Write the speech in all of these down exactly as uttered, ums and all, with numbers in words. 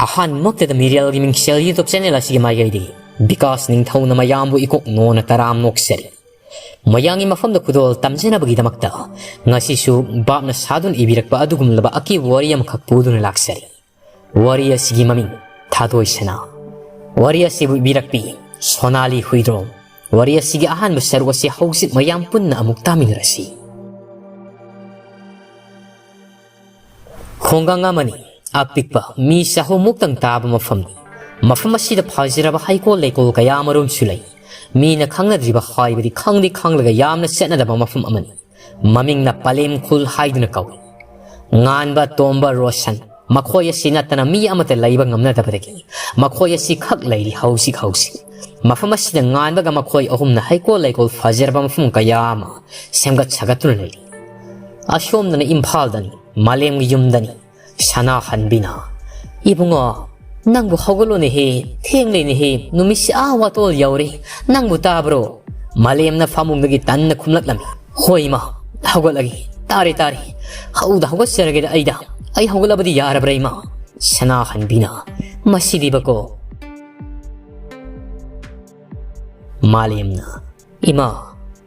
ꯑꯍꯥꯟꯕꯃꯛꯇꯗ ꯃꯤꯔꯦꯜꯒꯤ ꯃꯤꯡꯁꯦꯜ YouTube channel ꯑꯁꯤꯒꯤ ꯃꯥꯏꯀꯩꯗꯒꯤ ꯕꯤꯀꯥꯁ ꯅꯤꯡꯊꯧꯅ ꯃꯌꯥꯝꯕꯨ ꯏꯀꯣꯛ ꯅꯣꯟꯅ ꯇꯔꯥꯝ ꯅꯣꯛꯆꯔꯤ꯫ ꯃꯌꯥꯝꯒꯤ ꯃꯐꯝꯗ ꯈꯨꯗꯣꯜ ꯇꯝꯖꯅꯕꯒꯤꯗꯃꯛꯇ ꯉꯁꯤꯁꯨ ꯚꯥꯞꯅ ꯁꯥꯗꯨꯅ ꯏꯕꯤꯔꯛꯄ ꯑꯗꯨꯒꯨꯝꯂꯕ ꯑꯀꯤꯕ ꯋꯥꯔꯤ ꯑꯃꯈꯛ ꯄꯨꯗꯨꯅ ꯂꯥꯛꯆꯔꯤ꯫ ꯋꯥꯔꯤ ꯑꯁꯤꯒꯤ ꯃꯃꯤꯡ ꯊꯥꯗꯣꯏ ꯁꯅꯥ꯫ ꯋꯥꯔꯤ ꯑꯁꯤꯕꯨ ꯏꯕꯤꯔꯛꯄꯤ ꯁꯣꯅꯥꯂꯤ ꯍꯨꯏꯗ꯭ꯔꯣꯝ꯫ ꯋꯥꯔꯤ ꯑꯁꯤꯒꯤ ꯑꯍꯥꯟꯕ ꯁꯔꯨꯛ ꯑꯁꯤ ꯍꯧꯖꯤꯛ ꯃꯌꯥꯝ ꯄꯨꯟꯅ ꯑꯃꯨꯛ ꯇꯥꯃꯤꯟꯅꯔꯁꯤ꯫ ꯈꯨꯡꯒꯪ ꯑꯃꯅꯤ꯫ ꯑꯄꯤꯛꯄ, ꯃꯤ ꯆꯍꯨꯝꯃꯨꯛꯇꯪ ꯇꯥꯕ ꯃꯐꯝꯅꯤ꯫ ꯃꯐꯝ ꯑꯁꯤꯗ ꯐꯖꯔꯕ ꯍꯩꯀꯣꯜ ꯂꯩꯀꯣꯜ ꯀꯌꯥ ꯑꯃꯔꯣꯝꯁꯨ ꯂꯩ꯫ ꯃꯤꯅ ꯈꯪꯅꯗ꯭ꯔꯤꯕ ꯍꯥꯏꯕꯗꯤ ꯈꯪꯗꯤ ꯈꯪꯂꯒ ꯌꯥꯝꯅ ꯆꯠꯅꯗꯕ ꯃꯐꯝ ꯑꯃꯅꯤ꯫ ꯃꯃꯤꯡꯅ ꯄꯂꯦꯝ ꯈꯨꯜ ꯍꯥꯏꯗꯨꯅ ꯀꯧꯏ꯫ ꯉꯥꯟꯕ, ꯇꯣꯝꯕ, ꯔꯣꯁꯟ, ꯃꯈꯣꯏ ꯑꯁꯤ ꯅꯠꯇꯅ ꯃꯤ ꯑꯃꯠꯇ ꯂꯩꯕ ꯉꯝꯅꯗꯕꯗꯒꯤ ꯃꯈꯣꯏ ꯑꯁꯤ ꯈꯛ ꯂꯩꯔꯤ ꯍꯧꯖꯤꯛ ꯍꯧꯖꯤꯛ꯫ ꯃꯐꯝ ꯑꯁꯤꯗ ꯉꯥꯟꯕꯒ ꯃꯈꯣꯏ ꯑꯍꯨꯝꯅ ꯍꯩꯀꯣꯜ ꯂꯩꯀꯣꯜ ꯐꯖꯔꯕ ꯃꯐꯝ ꯀꯌꯥ ꯑꯃ ꯁꯦꯝꯒꯠ ꯁꯥꯒꯠꯇꯨꯅ ꯂꯩꯔꯤ꯫ ꯑꯁꯣꯝꯗꯅ ꯏꯝꯐꯥꯜꯗꯅꯤ, ꯃꯥꯂꯦꯝꯒꯤ ꯌꯨꯝꯗꯅꯤ꯫ ꯁꯅꯥꯍꯟꯕꯤꯅ, "ꯏꯕꯨꯡꯉꯣ, ꯅꯪꯕꯨ ꯍꯧꯒꯠꯂꯣꯅꯦꯍꯦ, ꯊꯦꯡꯂꯦꯅꯦꯍꯦ, ꯅꯨꯃꯤꯠꯁꯤ ꯑꯥ ꯋꯥꯇꯣꯜ ꯌꯧꯔꯦ, ꯅꯪꯕꯨ ꯇꯥꯕ꯭ꯔꯣ?" ꯃꯥꯂꯦꯝꯅ ꯐꯃꯨꯡꯗꯒꯤ ꯇꯟꯅ ꯈꯨꯝꯂꯛꯂꯝꯃꯤ꯫ "ꯍꯣꯏ ꯏꯃꯥ, ꯍꯧꯒꯠꯂꯒꯦ, ꯇꯥꯔꯦ ꯇꯥꯔꯦ, ꯍꯧꯗ ꯍꯧꯒꯠꯆꯔꯒꯦꯗ ꯑꯩꯗ, ꯑꯩ ꯍꯧꯒꯠꯂꯕꯗꯤ ꯌꯥꯔꯕ꯭ꯔꯥ ꯏꯃꯥ?" ꯁꯅꯥꯍꯟꯕꯤꯅ, "ꯃꯁꯤꯗꯤꯕꯀꯣ?" ꯃꯥꯂꯦꯝꯅ, "ꯏꯃꯥ,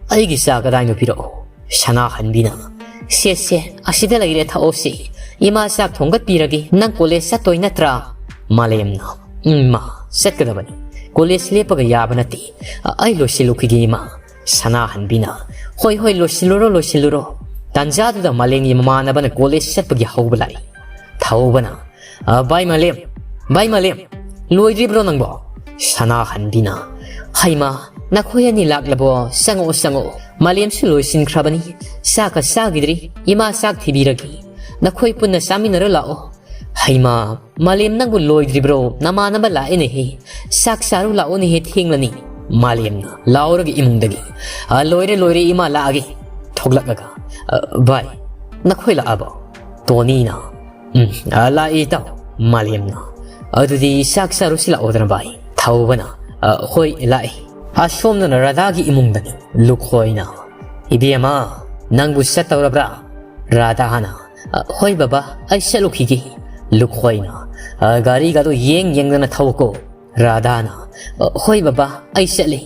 ꯑꯩꯒꯤ ꯆꯥ ꯀꯗꯥꯏꯅꯣ ꯄꯤꯔꯛꯑꯣ?" ꯁꯅꯥꯍꯟꯕꯤꯅ, "ꯁꯦ ꯁꯦ, ꯑꯁꯤꯗ ꯂꯩꯔꯦ, ꯊꯛꯑꯣ ꯁꯦ꯫ ꯏꯃꯥ ꯆꯥꯛ ꯊꯣꯡꯒꯠꯄꯤꯔꯒꯦ, ꯅꯪ ꯀꯣꯂꯦꯖ ꯆꯠꯇꯣꯏ ꯅꯠꯇ꯭ꯔꯥ?" ꯃꯥꯂꯦꯝꯅ, "ꯎꯝ ꯏꯃꯥ, ꯆꯠꯀꯗꯕꯅꯤ꯫ ꯀꯣꯂꯦꯖ ꯂꯦꯞꯄꯒ ꯌꯥꯕ ꯅꯠꯇꯦ꯫ ꯑ-, ꯑꯩ ꯂꯣꯏꯁꯤꯜꯂꯨꯈꯤꯒꯦ ꯏꯃꯥ꯫" ꯁꯅꯥꯍꯟꯕꯤꯅ, "ꯍꯣꯏ ꯍꯣꯏ, ꯂꯣꯏꯁꯤꯜꯂꯨꯔꯣ, ꯂꯣꯏꯁꯤꯜꯂꯨꯔꯣ꯫" ꯇꯥꯟꯖꯥꯗꯨꯗ ꯃꯥꯂꯦꯝꯒꯤ ꯃꯃꯥꯟꯅꯕꯅ ꯀꯣꯂꯦꯖ ꯆꯠꯄꯒꯤ ꯍꯧꯕ ꯂꯥꯛꯏ꯫ ꯊꯧꯕꯅ, "ꯑ, ꯚꯥꯏ ꯃꯥꯂꯦꯝ, ꯚꯥꯏ ꯃꯥꯂꯦꯝ, ꯂꯣꯏꯗ꯭ꯔꯤꯕ꯭ꯔꯣ ꯅꯪꯕꯣ?" ꯁꯅꯥꯍꯟꯕꯤꯅ, "ꯍꯩꯃꯥ, ꯅꯈꯣꯏ ꯑꯅꯤ ꯂꯥꯛꯂꯕꯣ? ꯆꯪꯉꯛꯑꯣ, ꯆꯪꯉꯛꯑꯣ꯫ ꯃꯥꯂꯦꯝꯁꯨ ꯂꯣꯏꯁꯤꯟꯈ꯭ꯔꯕꯅꯤ꯫ ꯆꯥꯛꯀ ꯆꯥꯈꯤꯗ꯭ꯔꯤ꯫ ꯏꯃꯥ ꯆꯥꯛ ꯊꯤꯕꯤꯔꯒꯦ꯫ ꯅꯈꯣꯏ ꯄꯨꯟꯅ ꯆꯥꯃꯤꯟꯅꯔ ꯂꯥꯛꯑꯣ꯫" "ꯍꯩꯃꯥ, ꯃꯥꯂꯦꯝ, ꯅꯪꯕꯨ ꯂꯣꯏꯗ꯭ꯔꯤꯕ꯭ꯔꯣ? ꯅꯃꯥꯟꯅꯕ ꯂꯥꯛꯑꯦꯅꯦꯍꯦ꯫ ꯆꯥꯛ ꯆꯥꯔꯨ ꯂꯥꯛꯑꯣꯅꯦꯍꯦ, ꯊꯦꯡꯂꯅꯤ꯫" ꯃꯥꯂꯦꯝꯅ ꯂꯥꯎꯔꯒ ꯏꯃꯨꯡꯗꯒꯤ, "ꯑ, ꯂꯣꯏꯔꯦ, ꯂꯣꯏꯔꯦ, ꯏꯃꯥ ꯂꯥꯛꯑꯒꯦ꯫" ꯊꯣꯛꯂꯛꯂꯒ, "ꯑ, ꯚꯥꯏ, ꯅꯈꯣꯏ ꯂꯥꯛꯑꯕꯣ?" ꯇꯣꯅꯤꯅ, "ꯎꯝ, ꯑ, ꯂꯥꯛꯏ ꯏꯇꯥꯎ꯫" ꯃꯥꯂꯦꯝꯅ, "ꯑꯗꯨꯗꯤ ꯆꯥꯛ ꯆꯥꯔꯨꯁꯤ ꯂꯥꯛꯑꯣꯗꯅ ꯚꯥꯏ꯫" ꯊꯧꯕꯅ, "ꯑ, ꯍꯣꯏ, ꯂꯥꯛꯏ꯫" ꯑꯁꯣꯝꯗꯅ ꯔꯥꯙꯥꯒꯤ ꯏꯃꯨꯡꯗꯅꯤ꯫ ꯂꯨꯈꯣꯏꯅ, "ꯏꯕꯦꯝꯃ, ꯅꯪꯕꯨ ꯆꯠꯇꯧꯔꯕ꯭ꯔꯥ?" ꯔꯥꯙꯥꯅ, "ꯑ, ꯍꯣꯏ ꯕꯕꯥ, ꯑꯩ ꯆꯠꯂꯨꯈꯤꯒꯦ꯫" ꯂꯨꯈꯣꯏꯅ, "ꯑ, ꯒꯥꯔꯤꯒꯗꯣ ꯌꯦꯡ ꯌꯦꯡꯗꯅ ꯊꯧꯀꯣ"꯫ ꯔꯥꯙꯥꯅ, "ꯑ, ꯍꯣꯏ ꯕꯕꯥ, ꯑꯩ ꯆꯠꯂꯤ"꯫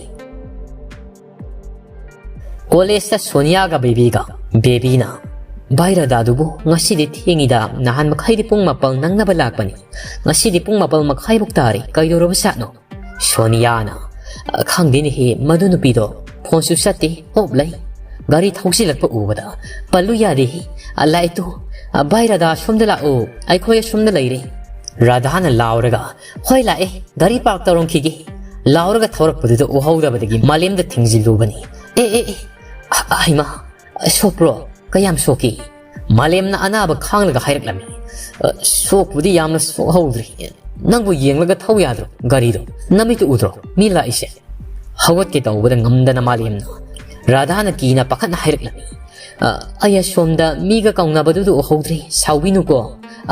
ꯀꯣꯂꯦꯖꯇ ꯁꯣꯅꯤꯌꯥꯒ ꯕꯦꯕꯤꯒ꯫ ꯕꯦꯕꯤꯅ, "ꯚꯥꯏ ꯔꯥꯙꯥꯗꯨꯕꯨ ꯉꯁꯤꯗꯤ ꯊꯦꯡꯉꯤꯗ, ꯅꯍꯥꯟ ꯃꯈꯩꯗꯤ ꯄꯨꯡ ꯃꯥꯄꯜ ꯅꯪꯅꯕ ꯂꯥꯛꯄꯅꯤ, ꯉꯁꯤꯗꯤ ꯄꯨꯡ ꯃꯥꯄꯜ ꯃꯈꯥꯏꯃꯨꯛ ꯇꯥꯔꯦ, ꯀꯩꯗꯧꯔꯕꯖꯥꯠꯅꯣ?" ꯁꯣꯅꯤꯌꯥꯅ, "ꯑ, ꯈꯪꯗꯦꯅꯦꯍꯦ, ꯃꯗꯨ ꯅꯨꯄꯤꯗꯣ ꯐꯣꯟꯁꯨ ꯆꯠꯇꯦ, ꯑꯣꯞ ꯂꯩ꯫ ꯒꯥꯔꯤ ꯊꯧꯖꯤꯜꯂꯛꯄ ꯎꯕꯗ ꯄꯜꯂꯨ ꯌꯥꯗꯦꯍꯦ꯫ ꯑ, ꯂꯥꯏꯠꯇꯨ, ꯑ, ꯚꯥꯏ ꯔꯥꯙꯥ, ꯑꯁꯣꯝꯗ ꯂꯥꯛꯑꯣ, ꯑꯩꯈꯣꯏ ꯑꯁꯣꯝꯗ ꯂꯩꯔꯦ"꯫ ꯔꯥꯙꯥꯅ ꯂꯥꯎꯔꯒ, "ꯍꯣꯏ ꯂꯥꯛꯑꯦ, ꯒꯥꯔꯤ ꯄꯥꯔꯛ ꯇꯧꯔꯝꯈꯤꯒꯦ"꯫ ꯂꯥꯎꯔꯒ ꯊꯧꯔꯛꯄꯗꯨꯗ ꯎꯍꯧꯗꯕꯗꯒꯤ ꯃꯥꯂꯦꯝꯗ ꯊꯤꯡꯖꯤꯜꯂꯨꯕꯅꯤ꯫ "ꯑꯦ, ꯑꯦ, ꯑꯦ, ꯑ, ꯍꯩꯃꯥ, ꯁꯣꯛꯄ꯭ꯔꯣ? ꯀꯌꯥꯝ ꯁꯣꯛꯀꯦ?" ꯃꯥꯂꯦꯝꯅ ꯑꯅꯥꯕ ꯈꯥꯡꯂꯒ ꯍꯥꯏꯔꯛꯂꯝꯃꯤ꯫ "ꯑ, ꯁꯣꯛꯄꯨꯗꯤ ꯌꯥꯝꯅ ꯁꯣꯛꯍꯧꯗ꯭ꯔꯤ꯫ ꯅꯪꯕꯨ ꯌꯦꯡꯂꯒ ꯊꯧ ꯌꯥꯗ꯭ꯔꯣ ꯒꯥꯔꯤꯗꯣ? ꯅꯃꯤꯠꯇꯨ ꯎꯗ꯭ꯔꯣ ꯃꯤ ꯂꯥꯛꯏꯁꯦ?" ꯍꯧꯒꯠꯀꯦ ꯇꯧꯕꯗ ꯉꯝꯗꯅ ꯃꯥꯂꯦꯝꯅ, ꯔꯥꯙꯥꯅ ꯀꯤꯅ ꯄꯥꯈꯠꯅ ꯍꯥꯏꯔꯛꯂꯝꯃꯤ꯫ "ꯑ, ꯑꯩ ꯑꯁꯣꯝꯗ ꯃꯤꯒ ꯀꯧꯅꯕꯗꯨꯗ ꯎꯍꯧꯗ꯭ꯔꯤ, ꯁꯥꯎꯕꯤꯅꯨꯀꯣ꯫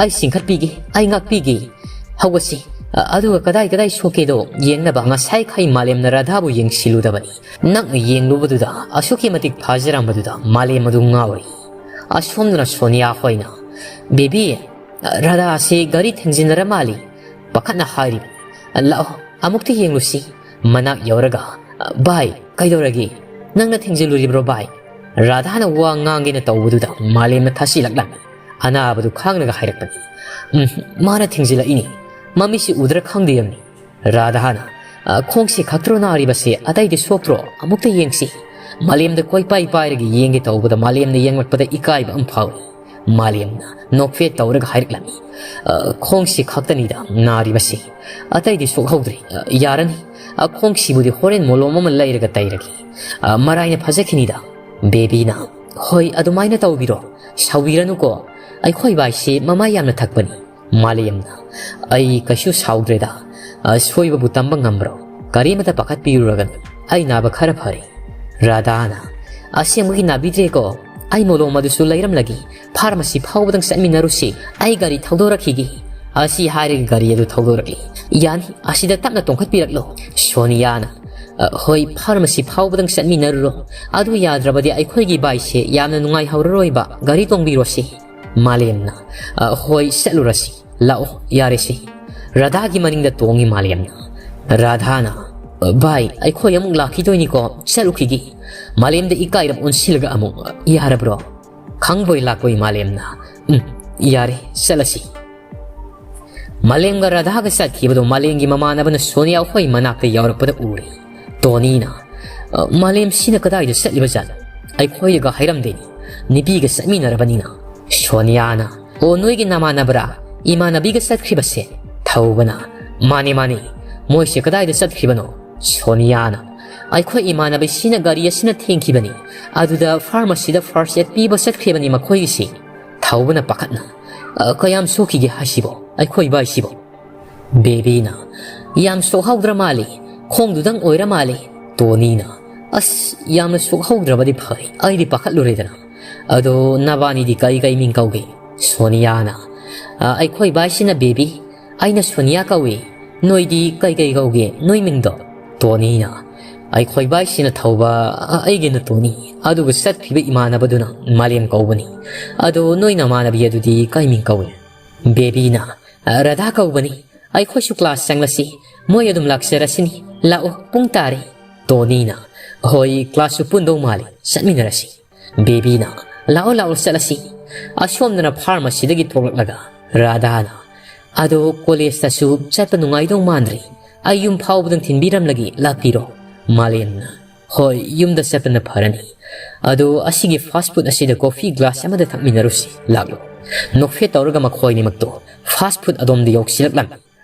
ꯑꯩ ꯆꯤꯡꯈꯠꯄꯤꯒꯦ, ꯑꯩ ꯉꯥꯛꯄꯤꯒꯦ꯫ ꯍꯧꯒꯠꯁꯤ, ꯑ, ꯑꯗꯨꯒ ꯀꯗꯥꯏ ꯀꯗꯥꯏ ꯁꯣꯛꯀꯦꯗꯣ ꯌꯦꯡꯅꯕ"꯫ ꯉꯁꯥꯏꯈꯩ ꯃꯥꯂꯦꯝꯅ ꯔꯥꯙꯥꯕꯨ ꯌꯦꯡꯁꯤꯜꯂꯨꯗꯕꯅꯤ꯫ ꯅꯛꯅ ꯌꯦꯡꯂꯨꯕꯗꯨꯗ ꯑꯁꯨꯛꯀꯤ ꯃꯇꯤꯛ ꯐꯥꯖꯔꯝꯕꯗꯨꯗ ꯃꯥꯂꯦꯝ ꯑꯗꯨ ꯉꯥꯎꯔꯤ꯫ ꯑꯁꯣꯝꯗꯅ ꯁꯣꯅꯤꯌꯥ ꯍꯣꯏꯅ, "ꯕꯦꯕꯤ, ꯔꯥꯙꯥꯁꯤ ꯒꯥꯔꯤ ꯊꯦꯡꯖꯤꯟꯅꯔ ꯃꯥꯜꯂꯤ", ꯄꯥꯈꯠꯅ ꯍꯥꯏꯔꯤꯕꯅꯤ꯫ "ꯂꯥꯛꯑꯣ, ꯑꯃꯨꯛꯇ ꯌꯦꯡꯂꯨꯁꯤ"꯫ ꯃꯅꯥꯛ ꯌꯧꯔꯒ, "ꯚꯥꯏ, ꯀꯩꯗꯧꯔꯒꯦ? ꯅꯪꯅ ꯊꯦꯡꯖꯤꯜꯂꯨꯔꯤꯕ꯭ꯔꯣ ꯚꯥꯏ?" ꯔꯥꯙꯥꯅ ꯋꯥ ꯉꯥꯡꯒꯦꯅ ꯇꯧꯕꯗꯨꯗ ꯃꯥꯂꯦꯝꯅ ꯊꯥꯁꯤꯜꯂꯛꯂꯝꯃꯤ꯫ ꯑꯅꯥꯕꯗꯨ ꯈꯥꯡꯂꯒ ꯍꯥꯏꯔꯛꯄꯅꯤ꯫ "ꯎꯝ, ꯃꯥꯅ ꯊꯦꯡꯖꯤꯜꯂꯛꯏꯅꯤ꯫ ꯃꯃꯤꯠꯁꯤ ꯎꯗ꯭ꯔꯥ ꯈꯪꯗꯦ"꯫ ꯔꯥꯙꯥꯅ, "ꯑ, ꯈꯣꯡꯁꯤ ꯈꯛꯇ꯭ꯔꯣ ꯅꯥꯔꯤꯕꯁꯦ? ꯑꯇꯩꯗꯤ ꯁꯣꯛꯇ꯭ꯔꯣ? ꯑꯃꯨꯛꯇ ꯌꯦꯡꯁꯤ"꯫ ꯃꯥꯂꯦꯝꯗ ꯀꯣꯏꯄꯥꯏ ꯄꯥꯏꯔꯒ ꯌꯦꯡꯒꯦ ꯇꯧꯕꯗ ꯃꯥꯂꯦꯝꯅ ꯌꯦꯡꯂꯛꯄꯗ ꯏꯀꯥꯏꯕ ꯑꯃ ꯐꯥꯎꯏ꯫ ꯃꯥꯂꯦꯝꯅ ꯅꯣꯛꯐꯦꯠ ꯇꯧꯔꯒ ꯍꯥꯏꯔꯛꯂꯝꯃꯤ, "ꯑ, ꯈꯣꯡꯁꯤ ꯈꯛꯇꯅꯤꯗ ꯅꯥꯔꯤꯕꯁꯤ꯫ ꯑꯇꯩꯗꯤ ꯁꯣꯛꯍꯧꯗ꯭ꯔꯤ꯫ ꯑ, ꯌꯥꯔꯅꯤ꯫ ꯑ, ꯈꯣꯡꯁꯤꯕꯨꯗꯤ ꯍꯣꯔꯦꯟ ꯃꯣꯂꯣꯝ ꯑꯃ ꯂꯩꯔꯒ ꯇꯩꯔꯒꯦ꯫ ꯑ, ꯃꯔꯥꯏꯅ ꯐꯖꯈꯤꯅꯤꯗ"꯫ ꯕꯦꯕꯤꯅ, "ꯍꯣꯏ, ꯑꯗꯨꯃꯥꯏꯅ ꯇꯧꯕꯤꯔꯣ꯫ ꯁꯥꯎꯕꯤꯔꯅꯨꯀꯣ꯫ ꯑꯩꯈꯣꯏ ꯕꯥꯏꯁꯤ ꯃꯃꯥ ꯌꯥꯝꯅ ꯊꯛꯄꯅꯤ"꯫ ꯃꯥꯂꯦꯝꯅ, "ꯑꯩ ꯀꯩꯁꯨ ꯁꯥꯎꯗ꯭ꯔꯦꯗ꯫ ꯑꯁꯣꯏꯕꯕꯨ ꯇꯝꯕ ꯉꯝꯕ꯭ꯔꯣ? ꯀꯔꯤꯃꯇ ꯄꯥꯈꯠꯄꯤꯔꯨꯔꯒꯅꯨ꯫ ꯑꯩ ꯅꯥꯕ ꯈꯔ ꯐꯔꯦ"꯫ ꯔꯥꯙꯥꯅ, "ꯑꯁꯦꯡꯕꯒꯤ ꯅꯥꯕꯤꯗ꯭ꯔꯦꯀꯣ? ꯑꯩ ꯃꯣꯂꯣꯝ ꯑꯗꯨꯁꯨ ꯂꯩꯔꯝꯂꯒꯦ꯫ ꯐꯥꯔꯃꯥꯁꯤ ꯐꯥꯎꯕꯗꯪ ꯆꯠꯃꯤꯟꯅꯔꯨꯁꯤ꯫ ꯑꯩ ꯒꯥꯔꯤ ꯊꯧꯗꯣꯔꯛꯈꯤꯒꯦ"꯫ ꯑꯁꯤ ꯍꯥꯏꯔꯒ ꯒꯥꯔꯤ ꯑꯗꯨ ꯊꯧꯗꯣꯔꯛꯂꯤ꯫ "ꯌꯥꯅꯤ, ꯑꯁꯤꯗ ꯇꯞꯅ ꯇꯣꯡꯈꯠꯄꯤꯔꯛꯂꯣ"꯫ ꯁꯣꯅꯤꯌꯥꯅ, "ꯑ, ꯍꯣꯏ, ꯐꯥꯔꯃꯥꯁꯤ ꯐꯥꯎꯕꯗꯪ ꯆꯠꯃꯤꯟꯅꯔꯨꯔꯣ꯫ ꯑꯗꯨ ꯌꯥꯗ꯭ꯔꯕꯗꯤ ꯑꯩꯈꯣꯏꯒꯤ ꯕꯥꯏꯁꯦ ꯌꯥꯝꯅ ꯅꯨꯡꯉꯥꯏꯍꯧꯔꯔꯣꯏꯕ꯫ ꯒꯥꯔꯤ ꯇꯣꯡꯕꯤꯔꯣꯁꯤ"꯫ ꯃꯥꯂꯦꯝꯅ, "ꯑ, ꯍꯣꯏ, ꯆꯠꯂꯨꯔꯁꯤ"꯫ "ꯂꯥꯛꯑꯣ, ꯌꯥꯔꯦꯁꯦ꯫" ꯔꯥꯙꯥꯒꯤ ꯃꯅꯤꯡꯗ ꯇꯣꯡꯉꯤ ꯃꯥꯂꯦꯝꯅ꯫ ꯔꯥꯙꯥꯅ, "ꯚꯥꯏ, ꯑꯩꯈꯣꯏ ꯑꯃꯨꯛ ꯂꯥꯛꯈꯤꯗꯣꯏꯅꯤꯀꯣ, ꯆꯠꯂꯨꯈꯤꯒꯦ꯫" ꯃꯥꯂꯦꯝꯗ ꯏꯀꯥꯏꯔꯞ ꯑꯣꯟꯁꯤꯜꯂꯒ ꯑꯃꯨꯛ, "ꯌꯥꯔꯕ꯭ꯔꯣ?" ꯈꯪꯕꯣꯏ ꯂꯥꯛꯄꯣꯏ ꯃꯥꯂꯦꯝꯅ, "ꯎꯝ, ꯌꯥꯔꯦ, ꯆꯠꯂꯁꯤ꯫" ꯃꯥꯂꯦꯝꯒ ꯔꯥꯙꯥꯒ ꯆꯠꯈꯤꯕꯗꯣ ꯃꯥꯂꯦꯝꯒꯤ ꯃꯃꯥꯟꯅꯕꯅ ꯁꯣꯅꯤꯌꯥ ꯍꯣꯏ ꯃꯅꯥꯛꯇ ꯌꯧꯔꯛꯄꯗ ꯎꯔꯦ꯫ ꯇꯣꯅꯤꯅ, "ꯑ, ꯃꯥꯂꯦꯝꯁꯤꯅ ꯀꯗꯥꯏꯗ ꯆꯠꯂꯤꯕ ꯖꯥꯠꯅꯣ? ꯑꯩꯈꯣꯏꯒ ꯍꯥꯏꯔꯝꯗꯦꯅꯤ, ꯅꯨꯄꯤꯒ ꯆꯠꯃꯤꯟꯅꯔꯕꯅꯤꯅ꯫" ꯁꯣꯅꯤꯌꯥꯅ, "ꯑꯣ, ꯅꯣꯏꯒꯤ ꯅꯃꯥꯟꯅꯕꯔꯥ? ꯏꯃꯥꯟꯅꯕꯤꯒ ꯆꯠꯈ꯭ꯔꯤꯕꯁꯦ?" ꯊꯧꯕꯅ, "ꯃꯥꯅꯦ, ꯃꯥꯅꯦ, ꯃꯣꯏꯁꯦ ꯀꯗꯥꯏꯗ ꯆꯠꯈ꯭ꯔꯤꯕꯅꯣ?" ꯁꯣꯅꯤꯌꯥꯅ, "ꯑꯩꯈꯣꯏ ꯏꯃꯥꯟꯅꯕꯤꯁꯤꯅ ꯒꯥꯔꯤ ꯑꯁꯤꯅ ꯊꯦꯡꯈꯤꯕꯅꯤ, ꯑꯗꯨꯗ ꯐꯥꯔꯃꯥꯁꯤꯗ ꯐꯥꯔꯁ ꯑꯦꯗ ꯄꯤꯕ ꯆꯠꯈ꯭ꯔꯤꯕꯅꯤ ꯃꯈꯣꯏꯒꯤꯁꯤ꯫" ꯊꯧꯕꯅ ꯄꯥꯈꯠꯅ, "ꯑ, ꯀꯌꯥꯝ ꯁꯣꯛꯈꯤꯒꯦ ꯍꯥꯏꯁꯤꯕꯣ, ꯑꯩꯈꯣꯏ ꯏꯕꯥꯏꯁꯤꯕꯣ?" ꯕꯦꯕꯤꯅ, "ꯌꯥꯝ ꯁꯣꯛꯍꯧꯗ꯭ꯔ ꯃꯥꯜꯂꯤ, ꯈꯣꯡꯗꯨꯗꯪ ꯑꯣꯏꯔ ꯃꯥꯜꯂꯤ꯫" ꯇꯣꯅꯤꯅ, "ꯑꯁ, ꯌꯥꯝꯅ ꯁꯣꯛꯍꯧꯗ꯭ꯔꯕꯗꯤ ꯐꯩ, ꯑꯩꯗꯤ ꯄꯥꯈꯠꯂꯨꯔꯦꯗꯅ꯫ ꯑꯗꯣ ꯅꯕꯥꯅꯤꯗꯤ ꯀꯔꯤ ꯀꯔꯤ ꯃꯤꯡ ꯀꯧꯒꯦ?" ꯁꯣꯅꯤꯌꯥꯅ, "ꯑ, ꯑꯩꯈꯣꯏ ꯏꯕꯥꯏꯁꯤꯅ ꯕꯦꯕꯤ, ꯑꯩꯅ ꯁꯣꯅꯤꯌꯥ ꯀꯧꯏ꯫ ꯅꯣꯏꯗꯤ ꯀꯩ ꯀꯩ ꯀꯧꯒꯦ, ꯅꯣꯏ ꯃꯤꯡꯗꯣ?" ꯇꯣꯅꯤꯅ, "ꯑꯩꯈꯣꯏ ꯏꯕꯥꯏꯁꯤꯅ ꯊꯧꯕ, ꯑ, ꯑꯩꯒꯤꯅ ꯇꯣꯅꯤ, ꯑꯗꯨꯒ ꯆꯠꯈꯤꯕ ꯏꯃꯥꯟꯅꯕꯗꯨꯅ ꯃꯥꯂꯦꯝ ꯀꯧꯕꯅꯤ꯫ ꯑꯗꯣ ꯅꯣꯏ ꯅꯃꯥꯟꯅꯕꯤ ꯑꯗꯨꯗꯤ ꯀꯩ ꯃꯤꯡ ꯀꯧꯏ?" ꯕꯦꯕꯤꯅ, "ꯑ, ꯔꯥꯙꯥ ꯀꯧꯕꯅꯤ꯫ ꯑꯩꯈꯣꯏꯁꯨ ꯀ꯭ꯂꯥꯁ ꯆꯪꯂꯁꯤ, ꯃꯣꯏ ꯑꯗꯨꯝ ꯂꯥꯛꯆꯔꯁꯤꯅꯤ꯫ ꯂꯥꯛꯑꯣ, ꯄꯨꯡ ꯇꯥꯔꯦ꯫" ꯇꯣꯅꯤꯅ, "ꯍꯣꯏ, ꯀ꯭ꯂꯥꯁꯁꯨ ꯄꯨꯟꯗꯧ ꯃꯥꯜꯂꯤ, ꯆꯠꯃꯤꯟꯅꯔꯁꯤ꯫" ꯕꯦꯕꯤꯅ, "ꯂꯥꯛꯑꯣ, ꯂꯥꯛꯑꯣ, ꯆꯠꯂꯁꯤ꯫" ꯑꯁꯣꯝꯗꯅ ꯐꯥꯔꯃꯥꯁꯤꯗꯒꯤ ꯊꯣꯛꯂꯛꯂꯒ ꯔꯥꯙꯥꯅ, "ꯑꯗꯣ ꯀꯣꯂꯦꯖꯇꯁꯨ ꯆꯠꯄ ꯅꯨꯡꯉꯥꯏꯗꯧ ꯃꯥꯟꯗ꯭ꯔꯤ, ꯑꯩ ꯌꯨꯝ ꯐꯥꯎꯕꯗꯪ ꯊꯤꯟꯕꯤꯔꯝꯂꯒꯦ, ꯂꯥꯛꯄꯤꯔꯣ꯫" ꯃꯥꯂꯦꯝꯅ, "ꯍꯣꯏ, ꯌꯨꯝꯗ ꯆꯠꯄꯅ ꯐꯔꯅꯤ꯫ ꯑꯗꯣ ꯑꯁꯤꯒꯤ ꯐꯥꯁ ꯐꯨꯗ ꯑꯁꯤꯗ ꯀꯣꯐꯤ ꯒ꯭ꯂꯥꯁ ꯑꯃꯗ ꯊꯛꯃꯤꯟꯅꯔꯨꯁꯤ, ꯂꯥꯛꯂꯣ꯫" ꯅꯣꯛꯐꯦꯠ ꯇꯧꯔꯒ ꯃꯈꯣꯏꯅꯤꯃꯛꯇꯣ ꯐꯥꯁ ꯐꯨꯗ ꯑꯗꯣꯝꯗ ꯌꯧꯁꯤꯜꯂꯛꯂꯝꯃꯤ꯫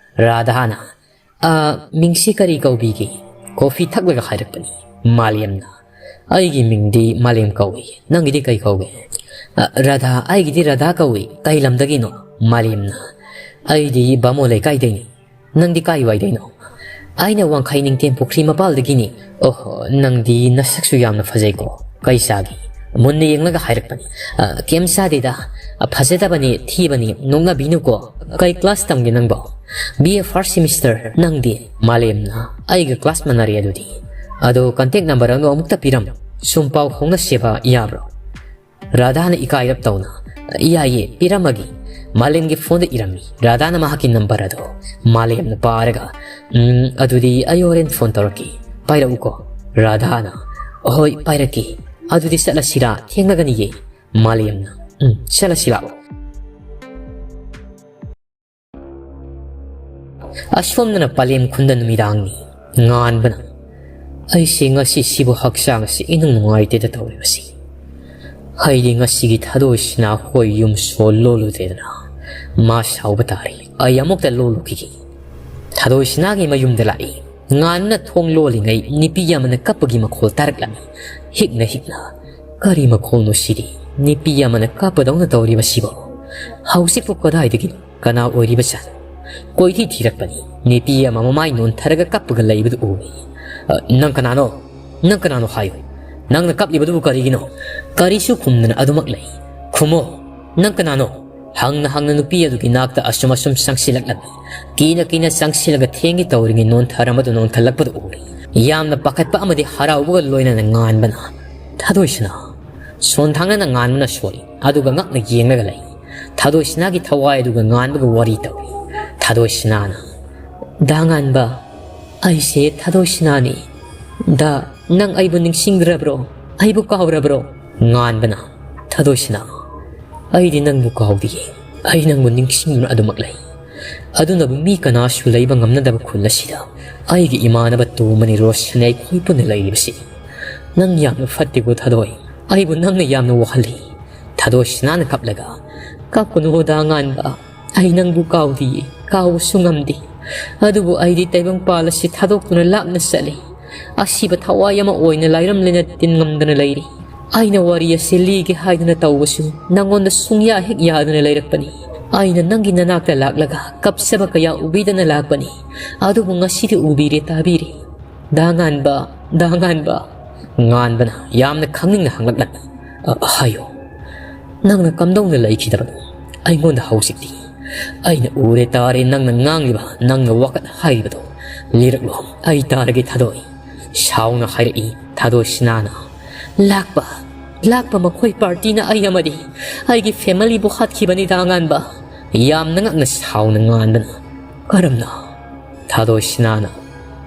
ꯔꯥꯙꯥꯅ, "ꯑ, ꯃꯤꯡꯁꯤ ꯀꯔꯤ ꯀꯧꯕꯤꯒꯦ? ꯀꯣꯐꯤ ꯊꯛꯂꯒ ꯍꯥꯏꯔꯛꯄꯅꯤ꯫" ꯃꯥꯂꯦꯝꯅ, "ꯑꯩꯒꯤ ꯃꯤꯡꯗꯤ ꯃꯥꯂꯦꯝ ꯀꯧꯏ, ꯅꯪꯒꯤꯗꯤ ꯀꯩ ꯀꯧꯒꯦ?" "ꯑ, ꯔꯥꯙꯥ, ꯑꯩꯒꯤꯗꯤ ꯔꯥꯙꯥ ꯀꯧꯏ꯫ ꯀꯩ ꯂꯝꯗꯒꯤꯅꯣ?" ꯃꯥꯂꯦꯝꯅ, "ꯑꯩꯗꯤ ꯕꯥꯃꯣꯟ ꯂꯩꯀꯥꯏꯗꯩꯅꯤ꯫ ꯅꯪꯗꯤ ꯀꯥꯏ ꯋꯥꯏꯗꯩꯅꯣ?" "ꯑꯩꯅ ꯋꯥꯡꯈꯩ ꯅꯤꯡꯊꯦꯝ ꯄꯨꯈ꯭ꯔꯤ ꯃꯄꯥꯜꯗꯒꯤꯅꯤ꯫" "ꯑꯣꯍꯣ, ꯅꯪꯗꯤ ꯅꯁꯛꯁꯨ ꯌꯥꯝꯅ ꯐꯖꯩꯀꯣ꯫ ꯀꯩ ꯆꯥꯒꯦ? ꯃꯨꯟꯅ ꯌꯦꯡꯂꯒ ꯍꯥꯏꯔꯛꯄꯅꯤ꯫" "ꯑ, ꯀꯩꯝ ꯆꯥꯗꯦꯗ꯫ ꯑ, ꯐꯖꯗꯕꯅꯤ, ꯊꯤꯕꯅꯤ, ꯅꯣꯛꯅꯕꯤꯅꯨꯀꯣ꯫ ꯀꯩ ꯀ꯭ꯂꯥꯁ ꯇꯝꯒꯦ ꯅꯪꯕꯣ?" "B A first semester. ꯅꯪꯗꯤ?" ꯃꯥꯂꯦꯝꯅ, "ꯑꯩꯒ ꯀ꯭ꯂꯥꯁ ꯃꯥꯟꯅꯔꯦ ꯑꯗꯨꯗꯤ꯫ ꯑꯗꯣ ꯀꯟꯇꯦꯛ ꯅꯝꯕꯔ ꯑꯗꯣ ꯑꯃꯨꯛꯇ ꯄꯤꯔꯝꯃꯨ꯫ ꯁꯨꯝ ꯄꯥꯎ ꯐꯥꯎꯅꯁꯦꯕ, ꯌꯥꯕ꯭ꯔꯣ?" ꯔꯥꯙꯥꯅ ꯏꯀꯥꯏꯔꯞ ꯇꯧꯅ, "ꯌꯥꯏꯌꯦ, ꯄꯤꯔꯝꯃꯒꯦ꯫ ꯃꯥꯂꯦꯝꯒꯤ ꯐꯣꯟꯗ ꯏꯔꯝꯃꯤ꯫ ꯔꯥꯙꯥꯅ ꯃꯍꯥꯛꯀꯤ ꯅꯝꯕꯔ ꯑꯗꯨ ꯃꯥꯂꯦꯝꯅ ꯄꯥꯔꯒ, "ꯎꯝ, ꯑꯗꯨꯗꯤ ꯑꯩ ꯍꯣꯔꯦꯟ ꯐꯣꯟ ꯇꯧꯔꯛꯀꯦ, ꯄꯥꯏꯔꯛꯎꯀꯣ꯫" ꯔꯥꯙꯥꯅ, "ꯍꯣꯏ, ꯄꯥꯏꯔꯛꯀꯦ꯫ ꯑꯗꯨꯗꯤ ꯆꯠꯂꯁꯤꯔꯥ? ꯊꯦꯡꯂꯒꯅꯤꯌꯦ꯫" ꯃꯥꯂꯦꯝꯅ, "ꯎꯝ, ꯆꯠꯂꯁꯤ ꯂꯥꯛꯑꯣ꯫" ꯑꯁꯣꯝꯗꯅ ꯄꯂꯦꯝ ꯈꯨꯟꯗ ꯅꯨꯃꯤꯗꯥꯡꯅꯤ꯫ ꯉꯥꯟꯕꯅ, "ꯑꯩꯁꯦ ꯉꯁꯤꯁꯤꯕꯨ ꯍꯛꯆꯥꯡ ꯑꯁꯤ ꯏꯅꯨꯡ ꯅꯨꯡꯉꯥꯏꯇꯦꯗ ꯇꯧꯔꯤꯕꯁꯤ꯫ ꯑꯩꯗꯤ ꯉꯁꯤꯒꯤ ꯊꯥꯗꯣꯏꯁꯤꯅ ꯑꯩꯈꯣꯏ ꯌꯨꯝ ꯁꯣ ꯂꯣꯜꯂꯨꯗꯦꯗꯅ ꯃꯥ ꯁꯥꯎꯕ ꯇꯥꯔꯦ꯫ ꯑꯩ ꯑꯃꯨꯛꯇ ꯂꯣꯜꯂꯨꯈꯤꯒꯦ꯫" ꯊꯥꯗꯣꯏꯁꯤꯅꯥꯒꯤ ꯃꯌꯨꯝꯗ ꯂꯥꯛꯏ꯫ ꯉꯥꯟꯕꯅ ꯊꯣꯡ ꯂꯣꯜꯂꯤꯉꯩ ꯅꯨꯄꯤ ꯑꯃꯅ ꯀꯞꯄꯒꯤ ꯃꯈꯣꯜ ꯇꯥꯔꯛꯂꯝꯃꯤ꯫ ꯍꯤꯛꯅ ꯍꯤꯛꯅ, "ꯀꯔꯤ ꯃꯈꯣꯜꯅꯣ ꯁꯤꯗꯤ? ꯅꯨꯄꯤ ꯑꯃꯅ ꯀꯞꯄꯗꯧꯅ ꯇꯧꯔꯤꯕꯁꯤꯕꯣ? ꯍꯧꯖꯤꯛꯄꯨ ꯀꯗꯥꯏꯗꯒꯤꯅꯣ? ꯀꯅꯥ ꯑꯣꯏꯔꯤꯕꯖꯥꯠꯅꯣ?" ꯀꯣꯏꯊꯤ ꯊꯤꯔꯛꯄꯅꯤ꯫ ꯅꯨꯄꯤ ꯑꯃ ꯃꯃꯥꯏ ꯅꯣꯟꯊꯔꯒ ꯀꯞꯄꯒ ꯂꯩꯕꯗꯨ ꯎꯏ꯫ "ꯑ, ꯅꯪ ꯀꯅꯥꯅꯣ? ꯅꯪ ꯀꯅꯥꯅꯣ ꯍꯥꯏꯌꯨ꯫ ꯅꯪꯅ ꯀꯞꯂꯤꯕꯗꯨꯕꯨ ꯀꯔꯤꯒꯤꯅꯣ?" ꯀꯔꯤꯁꯨ ꯈꯨꯝꯗꯅ ꯑꯗꯨꯃꯛ ꯂꯩ꯫ "ꯈꯨꯝꯃꯣ, ꯅꯪ ꯀꯅꯥꯅꯣ?" ꯍꯪꯅ ꯍꯪꯅ ꯅꯨꯄꯤ ꯑꯗꯨꯒꯤ ꯅꯥꯛꯇ ꯑꯁꯨꯝ ꯑꯁꯨꯝ ꯆꯪꯁꯤꯜꯂꯛꯂꯝꯃꯤ꯫ ꯀꯤꯅ ꯀꯤꯅ ꯆꯪꯁꯤꯜꯂꯒ ꯊꯦꯡꯒꯦ ꯇꯧꯔꯤꯉꯩ ꯅꯣꯟꯊꯔꯝꯕꯗꯨ ꯅꯣꯟꯊꯜꯂꯛꯄꯗꯨ ꯎꯔꯤ꯫ ꯌꯥꯝꯅ ꯄꯥꯈꯠꯄ ꯑꯃꯗꯤ ꯍꯔꯥꯎꯕꯒ ꯂꯣꯏꯅꯅ ꯉꯥꯟꯕꯅ, "ꯊꯥꯗꯣꯏꯁꯤꯅ?" ꯁꯣꯟꯊꯥꯡꯅꯅ ꯉꯥꯟꯕꯅ ꯁꯣꯜꯂꯤ, ꯑꯗꯨꯒ ꯉꯛꯅ ꯌꯦꯡꯂꯒ ꯂꯩ꯫ ꯊꯥꯗꯣꯏꯁꯤꯅꯥꯒꯤ ꯊꯋꯥꯏ ꯑꯗꯨꯒ ꯉꯥꯟꯕꯒ ꯋꯥꯔꯤ ꯇꯧꯏ꯫ ꯊꯥꯗꯣꯏꯁꯤꯅꯥꯅ, "ꯗꯥ ꯉꯥꯟꯕ, ꯑꯩꯁꯦ ꯊꯥꯗꯣꯏꯁꯤꯅꯥꯅꯤ꯫ ꯗꯥ, ꯅꯪ ꯑꯩꯕꯨ ꯅꯤꯡꯁꯤꯡꯗ꯭ꯔꯕ꯭ꯔꯣ? ꯑꯩꯕꯨ ꯀꯥꯎꯔꯕ꯭ꯔꯣ?" ꯉꯥꯟꯕꯅ, "ꯊꯥꯗꯣꯏꯁꯤꯅꯥ, ꯑꯩꯗꯤ ꯅꯪꯕꯨ ꯀꯥꯎꯗꯤꯌꯦ꯫ ꯑꯩ ꯅꯪꯕꯨ ꯅꯤꯡꯁꯤꯡꯗꯨꯅ ꯑꯗꯨꯃꯛ ꯂꯩ꯫ ꯑꯗꯨꯅꯕꯨ ꯃꯤ ꯀꯅꯥꯁꯨ ꯂꯩꯕ ꯉꯝꯅꯗꯕ ꯈꯨꯜ ꯑꯁꯤꯗ ꯑꯩꯒꯤ ꯏꯃꯥꯟꯅꯕ ꯇꯣꯝꯕꯅꯤ ꯔꯣꯁꯟꯅꯤ ꯑꯩꯈꯣꯏ ꯄꯨꯟꯅ ꯂꯩꯔꯤꯕꯁꯤ꯫ ꯅꯪ ꯌꯥꯝꯅ ꯐꯠꯇꯦꯀꯣ ꯊꯥꯗꯣꯏ꯫ ꯑꯩꯕꯨ ꯅꯪꯅ ꯌꯥꯝꯅ ꯋꯥꯍꯜꯂꯤ꯫" ꯊꯥꯗꯣꯏꯁꯤꯅꯥꯅ ꯀꯞꯂꯒ, "ꯀꯞꯀꯅꯨ ꯗꯥ ꯉꯥꯟꯕ꯫ ꯑꯩ ꯅꯪꯕꯨ ꯀꯥꯎꯗꯤꯌꯦ, ꯀꯥꯎꯕꯁꯨ ꯉꯝꯗꯦ꯫ ꯑꯗꯨꯕꯨ ꯑꯩꯗꯤ ꯇꯥꯏꯕꯪꯄꯥꯜ ꯑꯁꯤ ꯊꯥꯗꯣꯛꯇꯨꯅ ꯂꯥꯞꯅ ꯆꯠꯂꯤ꯫ ꯑꯁꯤꯕ ꯊꯋꯥꯏ ꯑꯃ ꯑꯣꯏꯅ ꯂꯥꯏꯔꯝ ꯂꯩꯅ ꯇꯤꯟ ꯉꯝꯗꯅ ꯂꯩꯔꯤ꯫ ꯑꯩꯅ ꯋꯥꯔꯤ ꯑꯁꯤ ꯂꯤꯒꯦ ꯍꯥꯏꯗꯨꯅ ꯇꯧꯕꯁꯨ ꯅꯪꯉꯣꯟꯗ ꯁꯨꯡꯌꯥ ꯍꯦꯛ ꯌꯥꯗꯅ ꯂꯩꯔꯛꯄꯅꯤ꯫ ꯑꯩꯅ ꯅꯪꯒꯤ ꯅꯅꯥꯛꯇ ꯂꯥꯛꯂꯒ ꯀꯞꯆꯕ ꯀꯌꯥ ꯎꯕꯤꯗꯅ ꯂꯥꯛꯄꯅꯤ꯫ ꯑꯗꯨꯕꯨ ꯉꯁꯤꯗꯤ ꯎꯕꯤꯔꯦ, ꯇꯥꯕꯤꯔꯦ꯫ ꯗꯥ ꯉꯥꯟꯕ, ꯗꯥ ꯉꯥꯟꯕ꯫" ꯉꯥꯟꯕꯅ ꯌꯥꯝꯅ ꯈꯪꯅꯤꯡꯅ ꯍꯪꯂꯛꯂꯝꯃꯤ꯫ "ꯑ, ꯍꯥꯏꯌꯨ꯫ ꯅꯪꯅ ꯀꯝꯗꯧꯅ ꯂꯩꯈꯤꯗꯕꯅꯣ? ꯑꯩꯉꯣꯟꯗ ꯍꯧꯖꯤꯛꯇꯤ ꯑꯩꯅ ꯎꯔꯦ ꯇꯥꯔꯦ ꯅꯪꯅ ꯉꯥꯡꯂꯤꯕ, ꯅꯪꯅ ꯋꯥꯀꯠ ꯍꯥꯏꯔꯤꯕꯗꯣ꯫ ꯂꯤꯔꯛꯂꯣ, ꯑꯩ ꯇꯥꯔꯒꯦ ꯊꯥꯗꯣꯏ꯫" ꯁꯥꯎꯅ ꯍꯥꯏꯔꯛꯏ ꯊꯥꯗꯣꯏ ꯁꯤꯅꯥꯅ꯫ "ꯂꯥꯛꯄ, ꯂꯥꯛꯄ ꯃꯈꯣꯏ ꯄꯥꯔꯇꯤꯅ ꯑꯩ ꯑꯃꯗꯤ ꯑꯩꯒꯤ ꯐꯦꯃꯤꯂꯤꯕꯨ ꯍꯥꯠꯈꯤꯕꯅꯤ ꯗꯥ ꯉꯥꯟꯕ꯫ ꯌꯥꯝꯅ ꯉꯛꯅ ꯁꯥꯎꯅ ꯉꯥꯟꯕꯅ, "ꯀꯔꯝꯅ?" ꯊꯥꯗꯣꯏ ꯁꯤꯅꯥꯅ,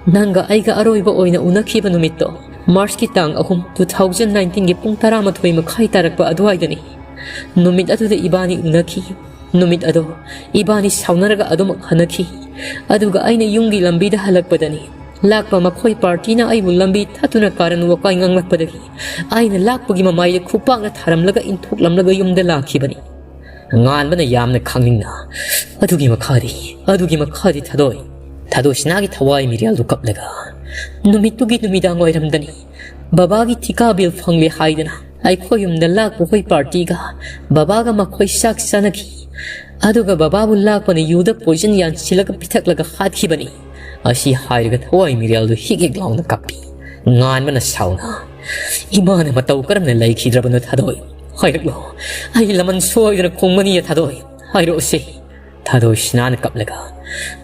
"ꯅꯪꯒ ꯑꯩꯒ ꯑꯔꯣꯏꯕ ꯑꯣꯏꯅ ꯎꯅꯈꯤꯕ ꯅꯨꯃꯤꯠꯇꯣ, ꯃꯥꯔꯆꯀꯤ ꯇꯥꯡ ꯑꯍꯨꯝ, two thousand nineteenꯒꯤ ꯄꯨꯡ ꯇꯔꯥꯃꯥꯊꯣꯏ ꯃꯈꯥꯏ ꯇꯥꯔꯛꯄ ꯑꯗꯨꯋꯥꯏꯗꯅꯤ꯫ ꯅꯨꯃꯤꯠ ꯑꯗꯨꯗ ꯏꯕꯥꯅꯤ ꯎꯅꯈꯤ꯫ ꯅꯨꯃꯤꯠ ꯑꯗꯣ ꯏꯕꯥꯅꯤ ꯁꯥꯎꯅꯔꯒ ꯑꯗꯨꯃꯛ ꯍꯟꯅꯈꯤ꯫ ꯑꯗꯨꯒ ꯑꯩꯅ ꯌꯨꯝꯒꯤ ꯂꯝꯕꯤꯗ ꯍꯜꯂꯛꯄꯗꯅꯤ, ꯂꯥꯛꯄ ꯃꯈꯣꯏ ꯄꯥꯔꯇꯤꯅ ꯑꯩꯕꯨ ꯂꯝꯕꯤ ꯊꯠꯇꯨꯅ ꯀꯥꯔꯟ ꯋꯥꯀꯥꯏ ꯉꯥꯡꯂꯛꯄꯗꯒꯤ ꯑꯩꯅ ꯂꯥꯛꯄꯒꯤ ꯃꯃꯥꯏꯗ ꯈꯨꯄꯥꯛꯅ ꯊꯥꯔꯝꯂꯒ ꯏꯟꯊꯣꯛꯂꯝꯂꯒ ꯌꯨꯝꯗ ꯂꯥꯛꯈꯤꯕꯅꯤ꯫" ꯉꯥꯟꯕꯅ ꯌꯥꯝꯅ ꯈꯪꯅꯤꯡꯅ, "ꯑꯗꯨꯒꯤ ꯃꯈꯥꯗꯤ, ꯑꯗꯨꯒꯤ ꯃꯈꯥꯗꯤ ꯊꯥꯗꯣꯏ?" ꯊꯥꯗꯣꯏ ꯁꯤꯅꯥꯒꯤ ꯊꯋꯥꯏ ꯃꯤꯔꯦꯜꯗꯨ ꯀꯞꯂꯒ, "ꯅꯨꯃꯤꯠꯇꯨꯒꯤ ꯅꯨꯃꯤꯗꯥꯡ ꯋꯥꯏꯔꯝꯗꯅꯤ, ꯕꯕꯥꯒꯤ ꯊꯤꯀꯥ ꯕꯤꯜ ꯐꯪꯂꯦ ꯍꯥꯏꯗꯅ ꯑꯩꯈꯣꯏ ꯌꯨꯝꯗ ꯂꯥꯛꯄ ꯑꯩꯈꯣꯏ ꯄꯥꯔꯇꯤꯒ ꯕꯕꯥꯒ ꯃꯈꯣꯏ ꯆꯥꯛ ꯆꯥꯅꯈꯤ꯫ ꯑꯗꯨꯒ ꯕꯕꯥꯕꯨ ꯂꯥꯛꯄꯅ ꯌꯨꯗ ꯄꯣꯏꯖꯟ ꯌꯥꯟꯁꯤꯜꯂꯒ ꯄꯤꯊꯛꯂꯒ ꯍꯥꯠꯈꯤꯕꯅꯤ꯫" ꯑꯁꯤ ꯍꯥꯏꯔꯒ ꯊꯋꯥꯏ ꯃꯤꯔꯦꯜꯗꯨ ꯍꯤꯛ ꯍꯤꯛ ꯂꯥꯎꯅ ꯀꯞꯄꯤ꯫ ꯉꯥꯟꯕꯅ ꯁꯥꯎꯅ, "ꯏꯃꯥꯅ ꯃꯇꯧ ꯀꯔꯝꯅ ꯂꯩꯈꯤꯗ꯭ꯔꯕꯅꯣ ꯊꯥꯗꯣꯏ? ꯍꯥꯏꯔꯛꯂꯣ꯫ ꯑꯩ ꯂꯃꯟ ꯁꯣꯏꯗꯅ ꯈꯨꯝꯒꯅꯤꯌꯦ ꯊꯥꯗꯣꯏ꯫ ꯍꯥꯏꯔꯛꯑꯣꯁꯦ꯫" ꯊꯥꯗꯣꯏ ꯁꯤꯅꯥꯅ ꯀꯞꯂꯒ,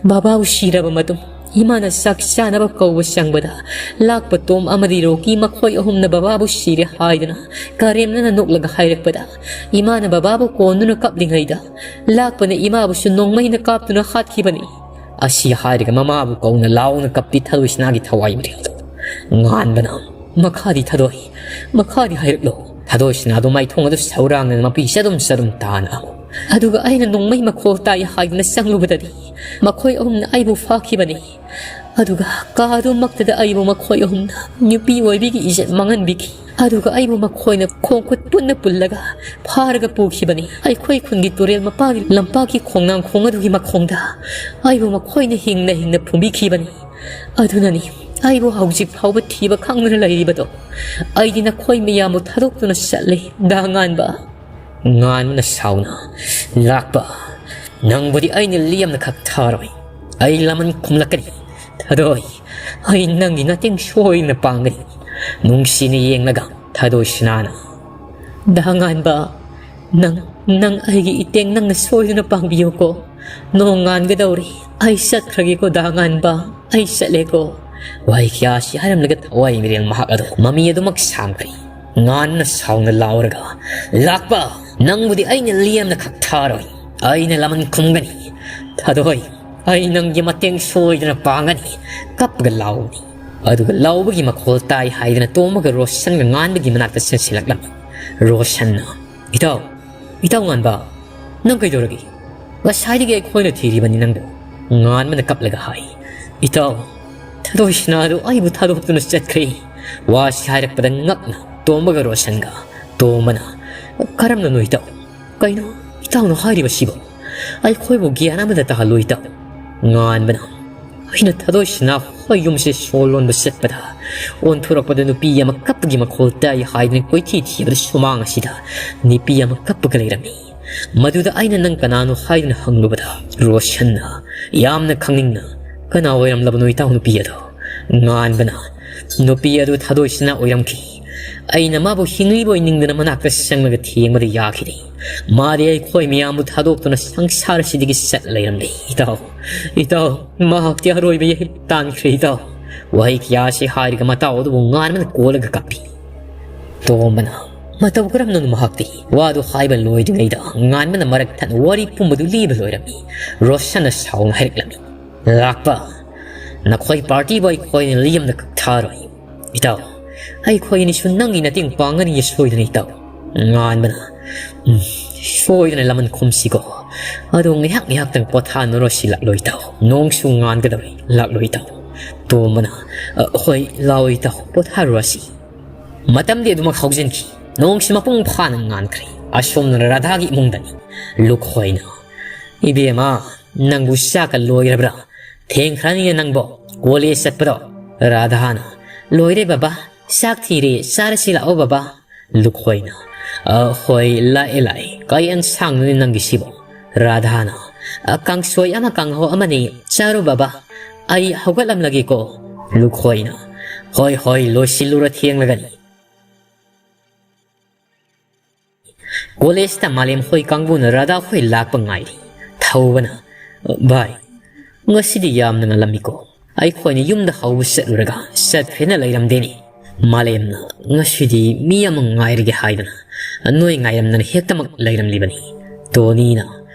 "ꯕꯕꯥꯕꯨ ꯁꯤꯔꯕ ꯃꯇꯨꯡ ꯏꯃꯥꯅ ꯆꯥꯛ ꯆꯥꯅꯕ ꯀꯧꯕ ꯆꯪꯕꯗ ꯂꯥꯛꯄ ꯇꯣꯝ ꯑꯃꯗꯤ ꯔꯣꯀꯤ ꯃꯈꯣꯏ ꯑꯍꯨꯝꯅ ꯕꯕꯥꯕꯨ ꯁꯤꯔꯦ ꯍꯥꯏꯗꯨꯅ ꯀꯔꯦꯝꯅꯅ ꯅꯣꯛꯂꯒ ꯍꯥꯏꯔꯛꯄꯗ ꯏꯃꯥꯅ ꯕꯕꯥꯕꯨ ꯀꯣꯟꯗꯨꯅ ꯀꯞꯂꯤꯉꯩꯗ ꯂꯥꯛꯄꯅ ꯏꯃꯥꯕꯨꯁꯨ ꯅꯣꯡꯃꯩꯅ ꯀꯥꯞꯇꯨꯅ ꯍꯥꯠꯈꯤꯕꯅꯤ꯫" ꯑꯁꯤ ꯍꯥꯏꯔꯒ ꯃꯃꯥꯕꯨ ꯀꯧꯅ ꯂꯥꯎꯅ ꯀꯞꯄꯤ ꯊꯥꯗꯣꯏ ꯁꯤꯅꯥꯒꯤ ꯊꯋꯥꯏ ꯃꯤꯔꯦꯜꯗꯨ꯫ ꯉꯥꯟꯕꯅ, "ꯃꯈꯥꯗꯤ ꯊꯥꯗꯣꯏ, ꯃꯈꯥꯗꯤ ꯍꯥꯏꯔꯛꯂꯣ꯫" ꯊꯥꯗꯣꯏ ꯁꯤꯅꯥꯗꯨ ꯃꯥꯏꯊꯣꯡ ꯑꯗꯨ ꯁꯧꯔꯥꯡꯅ ꯃꯄꯤ ꯆꯗꯨꯝ ꯆꯗꯨꯝ ꯇꯥꯅ ꯑꯃꯨꯛ, "ꯑꯗꯨꯒ ꯑꯩꯅ ꯅꯣꯡꯃꯩ ꯃꯈꯣꯜ ꯇꯥꯏ ꯍꯥꯏꯗꯨꯅ ꯆꯪꯂꯨꯕꯗꯗꯤ ꯃꯈꯣꯏ ꯑꯍꯨꯝꯅ ꯑꯩꯕꯨ ꯐꯥꯈꯤꯕꯅꯤ꯫ ꯑꯗꯨꯒ ꯀꯥ ꯑꯗꯨꯃꯛꯇꯗ ꯑꯩꯕꯨ ꯃꯈꯣꯏ ꯑꯍꯨꯝꯅ ꯅꯨꯄꯤ ꯑꯣꯏꯕꯤꯒꯤ ꯏꯖꯠ ꯃꯥꯡꯍꯟꯕꯤꯈꯤ꯫ ꯑꯗꯨꯒ ꯑꯩꯕꯨ ꯃꯈꯣꯏꯅ ꯈꯣꯡ ꯈꯨꯠ ꯄꯨꯟꯅ ꯄꯨꯜꯂꯒ ꯐꯥꯔꯒ ꯄꯨꯈꯤꯕꯅꯤ꯫ ꯑꯩꯈꯣꯏ ꯈꯨꯟꯒꯤ ꯇꯨꯔꯦꯜ ꯃꯄꯥꯒꯤ ꯂꯝꯄꯥꯛꯀꯤ ꯈꯣꯡꯅꯥꯡꯈꯣꯡ ꯑꯗꯨꯒꯤ ꯃꯈꯣꯡꯗ ꯑꯩꯕꯨ ꯃꯈꯣꯏꯅ ꯍꯤꯡꯅ ꯍꯤꯡꯅ ꯐꯨꯝꯕꯤꯈꯤꯕꯅꯤ꯫ ꯑꯗꯨꯅꯅꯤ ꯑꯩꯕꯨ ꯍꯧꯖꯤꯛ ꯐꯥꯎꯕ ꯊꯤꯕ ꯈꯪꯗꯅ ꯂꯩꯔꯤꯕꯗꯣ꯫ ꯑꯩꯗꯤ ꯅꯈꯣꯏ ꯃꯌꯥꯝꯕꯨ ꯊꯥꯗꯣꯛꯇꯨꯅ ꯆꯠꯂꯦ, ꯗꯥ ꯉꯥꯟꯕ꯫" ꯉꯥꯟꯕꯅ ꯁꯥꯎꯅ, "ꯂꯥꯛꯄ, ꯅꯪꯕꯨꯗꯤ ꯑꯩꯅ ꯂꯦꯝꯅ ꯈꯛ ꯊꯥꯔꯣꯏ꯫ ꯑꯩ ꯂꯃꯟ ꯈꯨꯝꯂꯛꯀꯅꯤ꯫ ꯊꯥꯗꯣꯏ, ꯑꯩ ꯅꯪꯒꯤ ꯃꯇꯦꯡ ꯁꯣꯏꯗꯅ ꯄꯥꯡꯒꯅꯤ꯫" ꯅꯨꯡꯁꯤꯅ ꯌꯦꯡꯂꯒ ꯊꯥꯗꯣꯏ ꯁꯤꯅꯥꯅ, "ꯗꯥ ꯉꯥꯟꯕ, ꯅꯪ, ꯅꯪ ꯑꯩꯒꯤ ꯏꯇꯦꯡ ꯅꯪꯅ ꯁꯣꯏꯗꯅ ꯄꯥꯡꯕꯤꯌꯨꯀꯣ꯫ ꯅꯣꯡ ꯉꯥꯟꯒꯗꯧꯔꯤ꯫ ꯑꯩ ꯆꯠꯈ꯭ꯔꯒꯦꯀꯣ ꯗꯥ ꯉꯥꯟꯕ, ꯑꯩ ꯆꯠꯂꯦꯀꯣ꯫" ꯋꯥꯍꯩ ꯀꯌꯥ ꯑꯁꯤ ꯍꯥꯏꯔꯝꯂꯒ ꯊꯋꯥꯏ ꯃꯤꯔꯦꯜ ꯃꯍꯥꯛ ꯑꯗꯨ ꯃꯃꯤ ꯑꯗꯨꯃꯛ ꯁꯥꯡꯈ꯭ꯔꯦ꯫ ꯉꯥꯟꯕꯅ ꯁꯥꯎꯅ ꯂꯥꯎꯔꯒ, "ꯂꯥꯛꯄ, ꯅꯪꯕꯨꯗꯤ ꯑꯩꯅ ꯂꯦꯝꯅ ꯈꯛ ꯊꯥꯔꯣꯏ꯫ ꯑꯩꯅ ꯂꯃꯟ ꯈꯨꯝꯒꯅꯤ꯫ "ꯊꯥꯗꯣꯏ, ꯑꯩ ꯅꯪꯒꯤ ꯃꯇꯦꯡ ꯁꯣꯏꯗꯅ ꯄꯥꯡꯒꯅꯤ꯫ ꯀꯞꯄꯒ ꯂꯥꯎꯅꯤ"꯫ ꯑꯗꯨꯒ ꯂꯥꯎꯕꯒꯤ ꯃꯈꯣꯜ ꯇꯥꯏ ꯍꯥꯏꯗꯅ ꯇꯣꯝꯕꯒ ꯔꯣꯁꯟꯒ ꯉꯥꯟꯕꯒꯤ ꯃꯅꯥꯛꯇ ꯆꯪꯁꯤꯜꯂꯛꯂꯝꯃꯤ꯫ ꯔꯣꯁꯟꯅ, "ꯏꯇꯥꯎ, ꯏꯇꯥꯎ ꯉꯥꯟꯕ, ꯅꯪ ꯀꯩꯗꯧꯔꯒꯦ? ꯉꯁꯥꯏꯗꯒꯤ ꯑꯩꯈꯣꯏꯅ ꯊꯤꯔꯤꯕꯅꯤ ꯅꯪꯕꯨ"꯫ ꯉꯥꯟꯕꯅ ꯀꯞꯂꯒ ꯍꯥꯏ, "ꯏꯇꯥꯎ, ꯊꯥꯗꯣꯏ ꯁꯤꯅꯥꯗꯨ ꯑꯩꯕꯨ ꯊꯥꯗꯣꯛꯇꯨꯅ ꯆꯠꯈ꯭ꯔꯦ"꯫ ꯋꯥꯁꯤ ꯍꯥꯏꯔꯛꯄꯗ ꯉꯛꯅ ꯇꯣꯝꯕꯒ ꯔꯣꯁꯟꯒ꯫ ꯇꯣꯝꯕꯅ, "ꯀꯔꯝꯅꯅꯣ ꯏꯇꯥꯎ? ꯀꯩꯅꯣ ꯏꯇꯥꯎꯅ ꯍꯥꯏꯔꯤꯕꯁꯤꯕꯣ? ꯑꯩꯈꯣꯏꯕꯨ ꯒ꯭ꯌꯥꯟ ꯑꯃꯗ ꯇꯥꯍꯜꯂꯨ ꯏꯇꯥꯎ"꯫ ꯉꯥꯟꯕꯅ, "ꯑꯩꯅ ꯊꯥꯗꯣꯏ ꯁꯤꯅꯥ ꯍꯣꯏ ꯌꯨꯝꯁꯦ ꯁꯣ ꯂꯣꯟꯕ ꯆꯠꯄꯗ ꯑꯣꯟꯊꯣꯔꯛꯄꯗ ꯅꯨꯄꯤ ꯑꯃ ꯀꯞꯄꯒꯤ ꯃꯈꯣꯜ ꯇꯥꯏ ꯍꯥꯏꯗꯨꯅ ꯀꯣꯏꯊꯤ ꯊꯤꯕꯗ ꯁꯨꯃꯥꯡ ꯑꯁꯤꯗ ꯅꯨꯄꯤ ꯑꯃ ꯀꯞꯄꯒ ꯂꯩꯔꯝꯃꯤ꯫ ꯃꯗꯨꯗ ꯑꯩꯅ ꯅꯪ ꯀꯅꯥꯅꯣ ꯍꯥꯏꯗꯨꯅ ꯍꯪꯂꯨꯕꯗ ꯔꯣꯁꯟꯅ ꯌꯥꯝꯅ ꯈꯪꯅꯤꯡꯅ, 'ꯀꯅꯥ ꯑꯣꯏꯔꯝꯂꯕꯅꯣ ꯏꯇꯥꯎ ꯅꯨꯄꯤ ꯑꯗꯣ?' ꯉꯥꯟꯕꯅ, "ꯅꯨꯄꯤ ꯑꯗꯨ ꯊꯥꯗꯣꯏ ꯁꯤꯅꯥ ꯑꯣꯏꯔꯝꯈꯤ꯫ ꯑꯩꯅ ꯃꯥꯕꯨ ꯍꯤꯡꯂꯤꯕꯣꯏ ꯅꯤꯡꯗꯅ ꯃꯅꯥꯛꯇ ꯆꯪꯂꯒ ꯊꯦꯡꯕꯗ ꯌꯥꯈꯤꯗꯦ꯫ ꯃꯥꯗꯤ ꯑꯩꯈꯣꯏ ꯃꯌꯥꯝꯕꯨ ꯊꯥꯗꯣꯛꯇꯨꯅ ꯁꯪꯁꯥꯔ ꯑꯁꯤꯗꯒꯤ ꯆꯠ ꯂꯩꯔꯝꯂꯦ ꯏꯇꯥꯎ꯫ ꯏꯇꯥꯎ, ꯃꯍꯥꯛꯇꯤ ꯑꯔꯣꯏꯕ ꯌꯩ ꯇꯥꯟꯈ꯭ꯔꯦ ꯏꯇꯥꯎ"꯫ ꯋꯥꯍꯩ ꯀꯌꯥꯁꯤ ꯍꯥꯏꯔꯒ ꯃꯇꯥꯎ ꯑꯗꯨꯕꯨ ꯉꯥꯟꯕꯅ ꯀꯣꯜꯂꯒ ꯀꯞꯄꯤ꯫ ꯇꯣꯝꯕꯅ, "ꯃꯇꯧ ꯀꯔꯝꯅꯅꯣ ꯃꯍꯥꯛꯇꯤ?" ꯋꯥꯗꯨ ꯍꯥꯏꯕ ꯂꯣꯏꯗ꯭ꯔꯤꯉꯩꯗ ꯉꯥꯟꯕꯅ ꯃꯔꯛ ꯊꯠꯅ ꯋꯥꯔꯤ ꯄꯨꯝꯕꯗꯨ ꯂꯤꯕ ꯂꯣꯏꯔꯝꯃꯤ꯫ ꯔꯣꯁꯟꯅ ꯁꯥꯎꯅ ꯍꯥꯏꯔꯛꯂꯝꯃꯤ, "ꯂꯥꯛꯄ, ꯅꯈꯣꯏ ꯄꯥꯔꯇꯤꯕꯨ ꯑꯩꯈꯣꯏꯅ ꯂꯤꯌꯝꯗ ꯀꯛꯊꯔꯣꯏ꯫ ꯏꯇꯥꯎ, ꯑꯩꯈꯣꯏ ꯑꯅꯤꯁꯨ ꯅꯪꯒꯤ ꯃꯇꯦꯡ ꯄꯥꯡꯒꯅꯤ ꯁꯣꯏꯗꯅ ꯏꯇꯥꯎ"꯫ ꯉꯥꯟꯕꯅ, "ꯎꯝ, ꯁꯣꯏꯗꯅ ꯂꯃꯟ ꯈꯨꯝꯁꯤꯀꯣ꯫ ꯑꯗꯣ ꯉꯥꯏꯍꯥꯛ ꯉꯥꯏꯍꯥꯛꯇꯪ ꯄꯣꯊꯥꯅꯔꯣꯁꯤ ꯂꯥꯛꯂꯣꯏ ꯏꯇꯥꯎ꯫ ꯅꯣꯡꯁꯨ ꯉꯥꯟꯒꯗꯧꯔꯦ ꯂꯥꯛꯂꯣꯏ ꯏꯇꯥꯎ"꯫ ꯇꯣꯝꯕꯅ, "ꯑ, ꯍꯣꯏ, ꯂꯥꯛꯑꯣ ꯏꯇꯥꯎ, ꯄꯣꯊꯥꯔꯨꯔꯁꯤ"꯫ ꯃꯇꯝꯗꯤ ꯑꯗꯨꯃꯛ ꯍꯧꯖꯤꯟꯈꯤ꯫ ꯅꯣꯡꯁꯤ ꯃꯄꯨꯡ ꯐꯥꯅ ꯉꯥꯟꯈ꯭ꯔꯦ꯫ ꯑꯁꯣꯝꯅ ꯔꯥꯙꯥꯒꯤ ꯏꯃꯨꯡꯗꯅꯤ꯫ ꯂꯨꯈꯣꯏꯅ, "ꯏꯕꯦꯝꯃ, ꯅꯪꯕꯨ ꯆꯥꯛꯀ ꯂꯣꯏꯔꯕ꯭ꯔꯥ? ꯊꯦꯡꯈ꯭ꯔꯅꯤꯅꯦ ꯅꯪꯕꯣ꯫ ꯀꯣꯂꯦꯖ ꯆꯠꯄꯗꯣ"꯫ ꯔꯥꯙꯥꯅ, "ꯂꯣꯏꯔꯦ ꯕꯕꯥ꯫ ꯆꯥꯛ ꯊꯤꯔꯦ꯫ ꯆꯥꯔꯁꯤ ꯂꯥꯛꯑꯣ ꯕꯕꯥ"꯫ ꯂꯨꯈꯣꯏꯅ, "ꯑ, ꯍꯣꯏ, ꯂꯥꯛꯑꯦ, ꯂꯥꯛꯑꯦ꯫ ꯀꯩ ꯑꯦꯟꯁꯥꯡꯅꯣꯅꯦ ꯅꯪꯒꯤꯁꯤꯕꯣ?" ꯔꯥꯙꯥꯅ, "ꯑ, ꯀꯥꯡꯁꯣꯏ ꯑꯃ ꯀꯥꯡꯍꯧ ꯑꯃꯅꯦ꯫ ꯆꯥꯔꯣ ꯕꯕꯥ꯫ ꯑꯩ ꯍꯧꯒꯠꯂꯝꯂꯒꯦꯀꯣ"꯫ ꯂꯨꯈꯣꯏꯅ, "ꯍꯣꯏ, ꯍꯣꯏ, ꯂꯣꯏꯁꯤꯜꯂꯨꯔꯣ, ꯊꯦꯡꯂꯒꯅꯤ"꯫ ꯀꯣꯂꯦꯖꯇ ꯃꯥꯂꯦꯝ ꯍꯣꯏ ꯀꯥꯡꯕꯨꯅ ꯔꯥꯙꯥ ꯍꯣꯏ ꯂꯥꯛꯄ ꯉꯥꯏꯔꯤ꯫ ꯊꯧꯕꯅ, "ꯚꯥꯏ, ꯉꯁꯤꯗꯤ ꯌꯥꯝꯅ ꯉꯜꯂꯝꯃꯤꯀꯣ꯫ ꯑꯩꯈꯣꯏꯅ ꯌꯨꯝꯗ ꯍꯧꯕ ꯆꯠꯂꯨꯔꯒ ꯆꯠꯈ꯭ꯔꯦꯅ ꯂꯩꯔꯝꯗꯦꯅꯦ"꯫ ꯃꯥꯂꯦꯝꯅ, "ꯉꯁꯤꯗꯤ ꯃꯤ ꯑꯃ ꯉꯥꯏꯔꯒꯦ ꯍꯥꯏꯗꯅ ꯅꯣꯏ ꯉꯥꯏꯔꯝꯗꯅ ꯍꯦꯛꯇꯃꯛ ꯂꯩꯔꯝꯂꯤꯕꯅꯤ"꯫ ꯇꯣꯅꯤꯅ,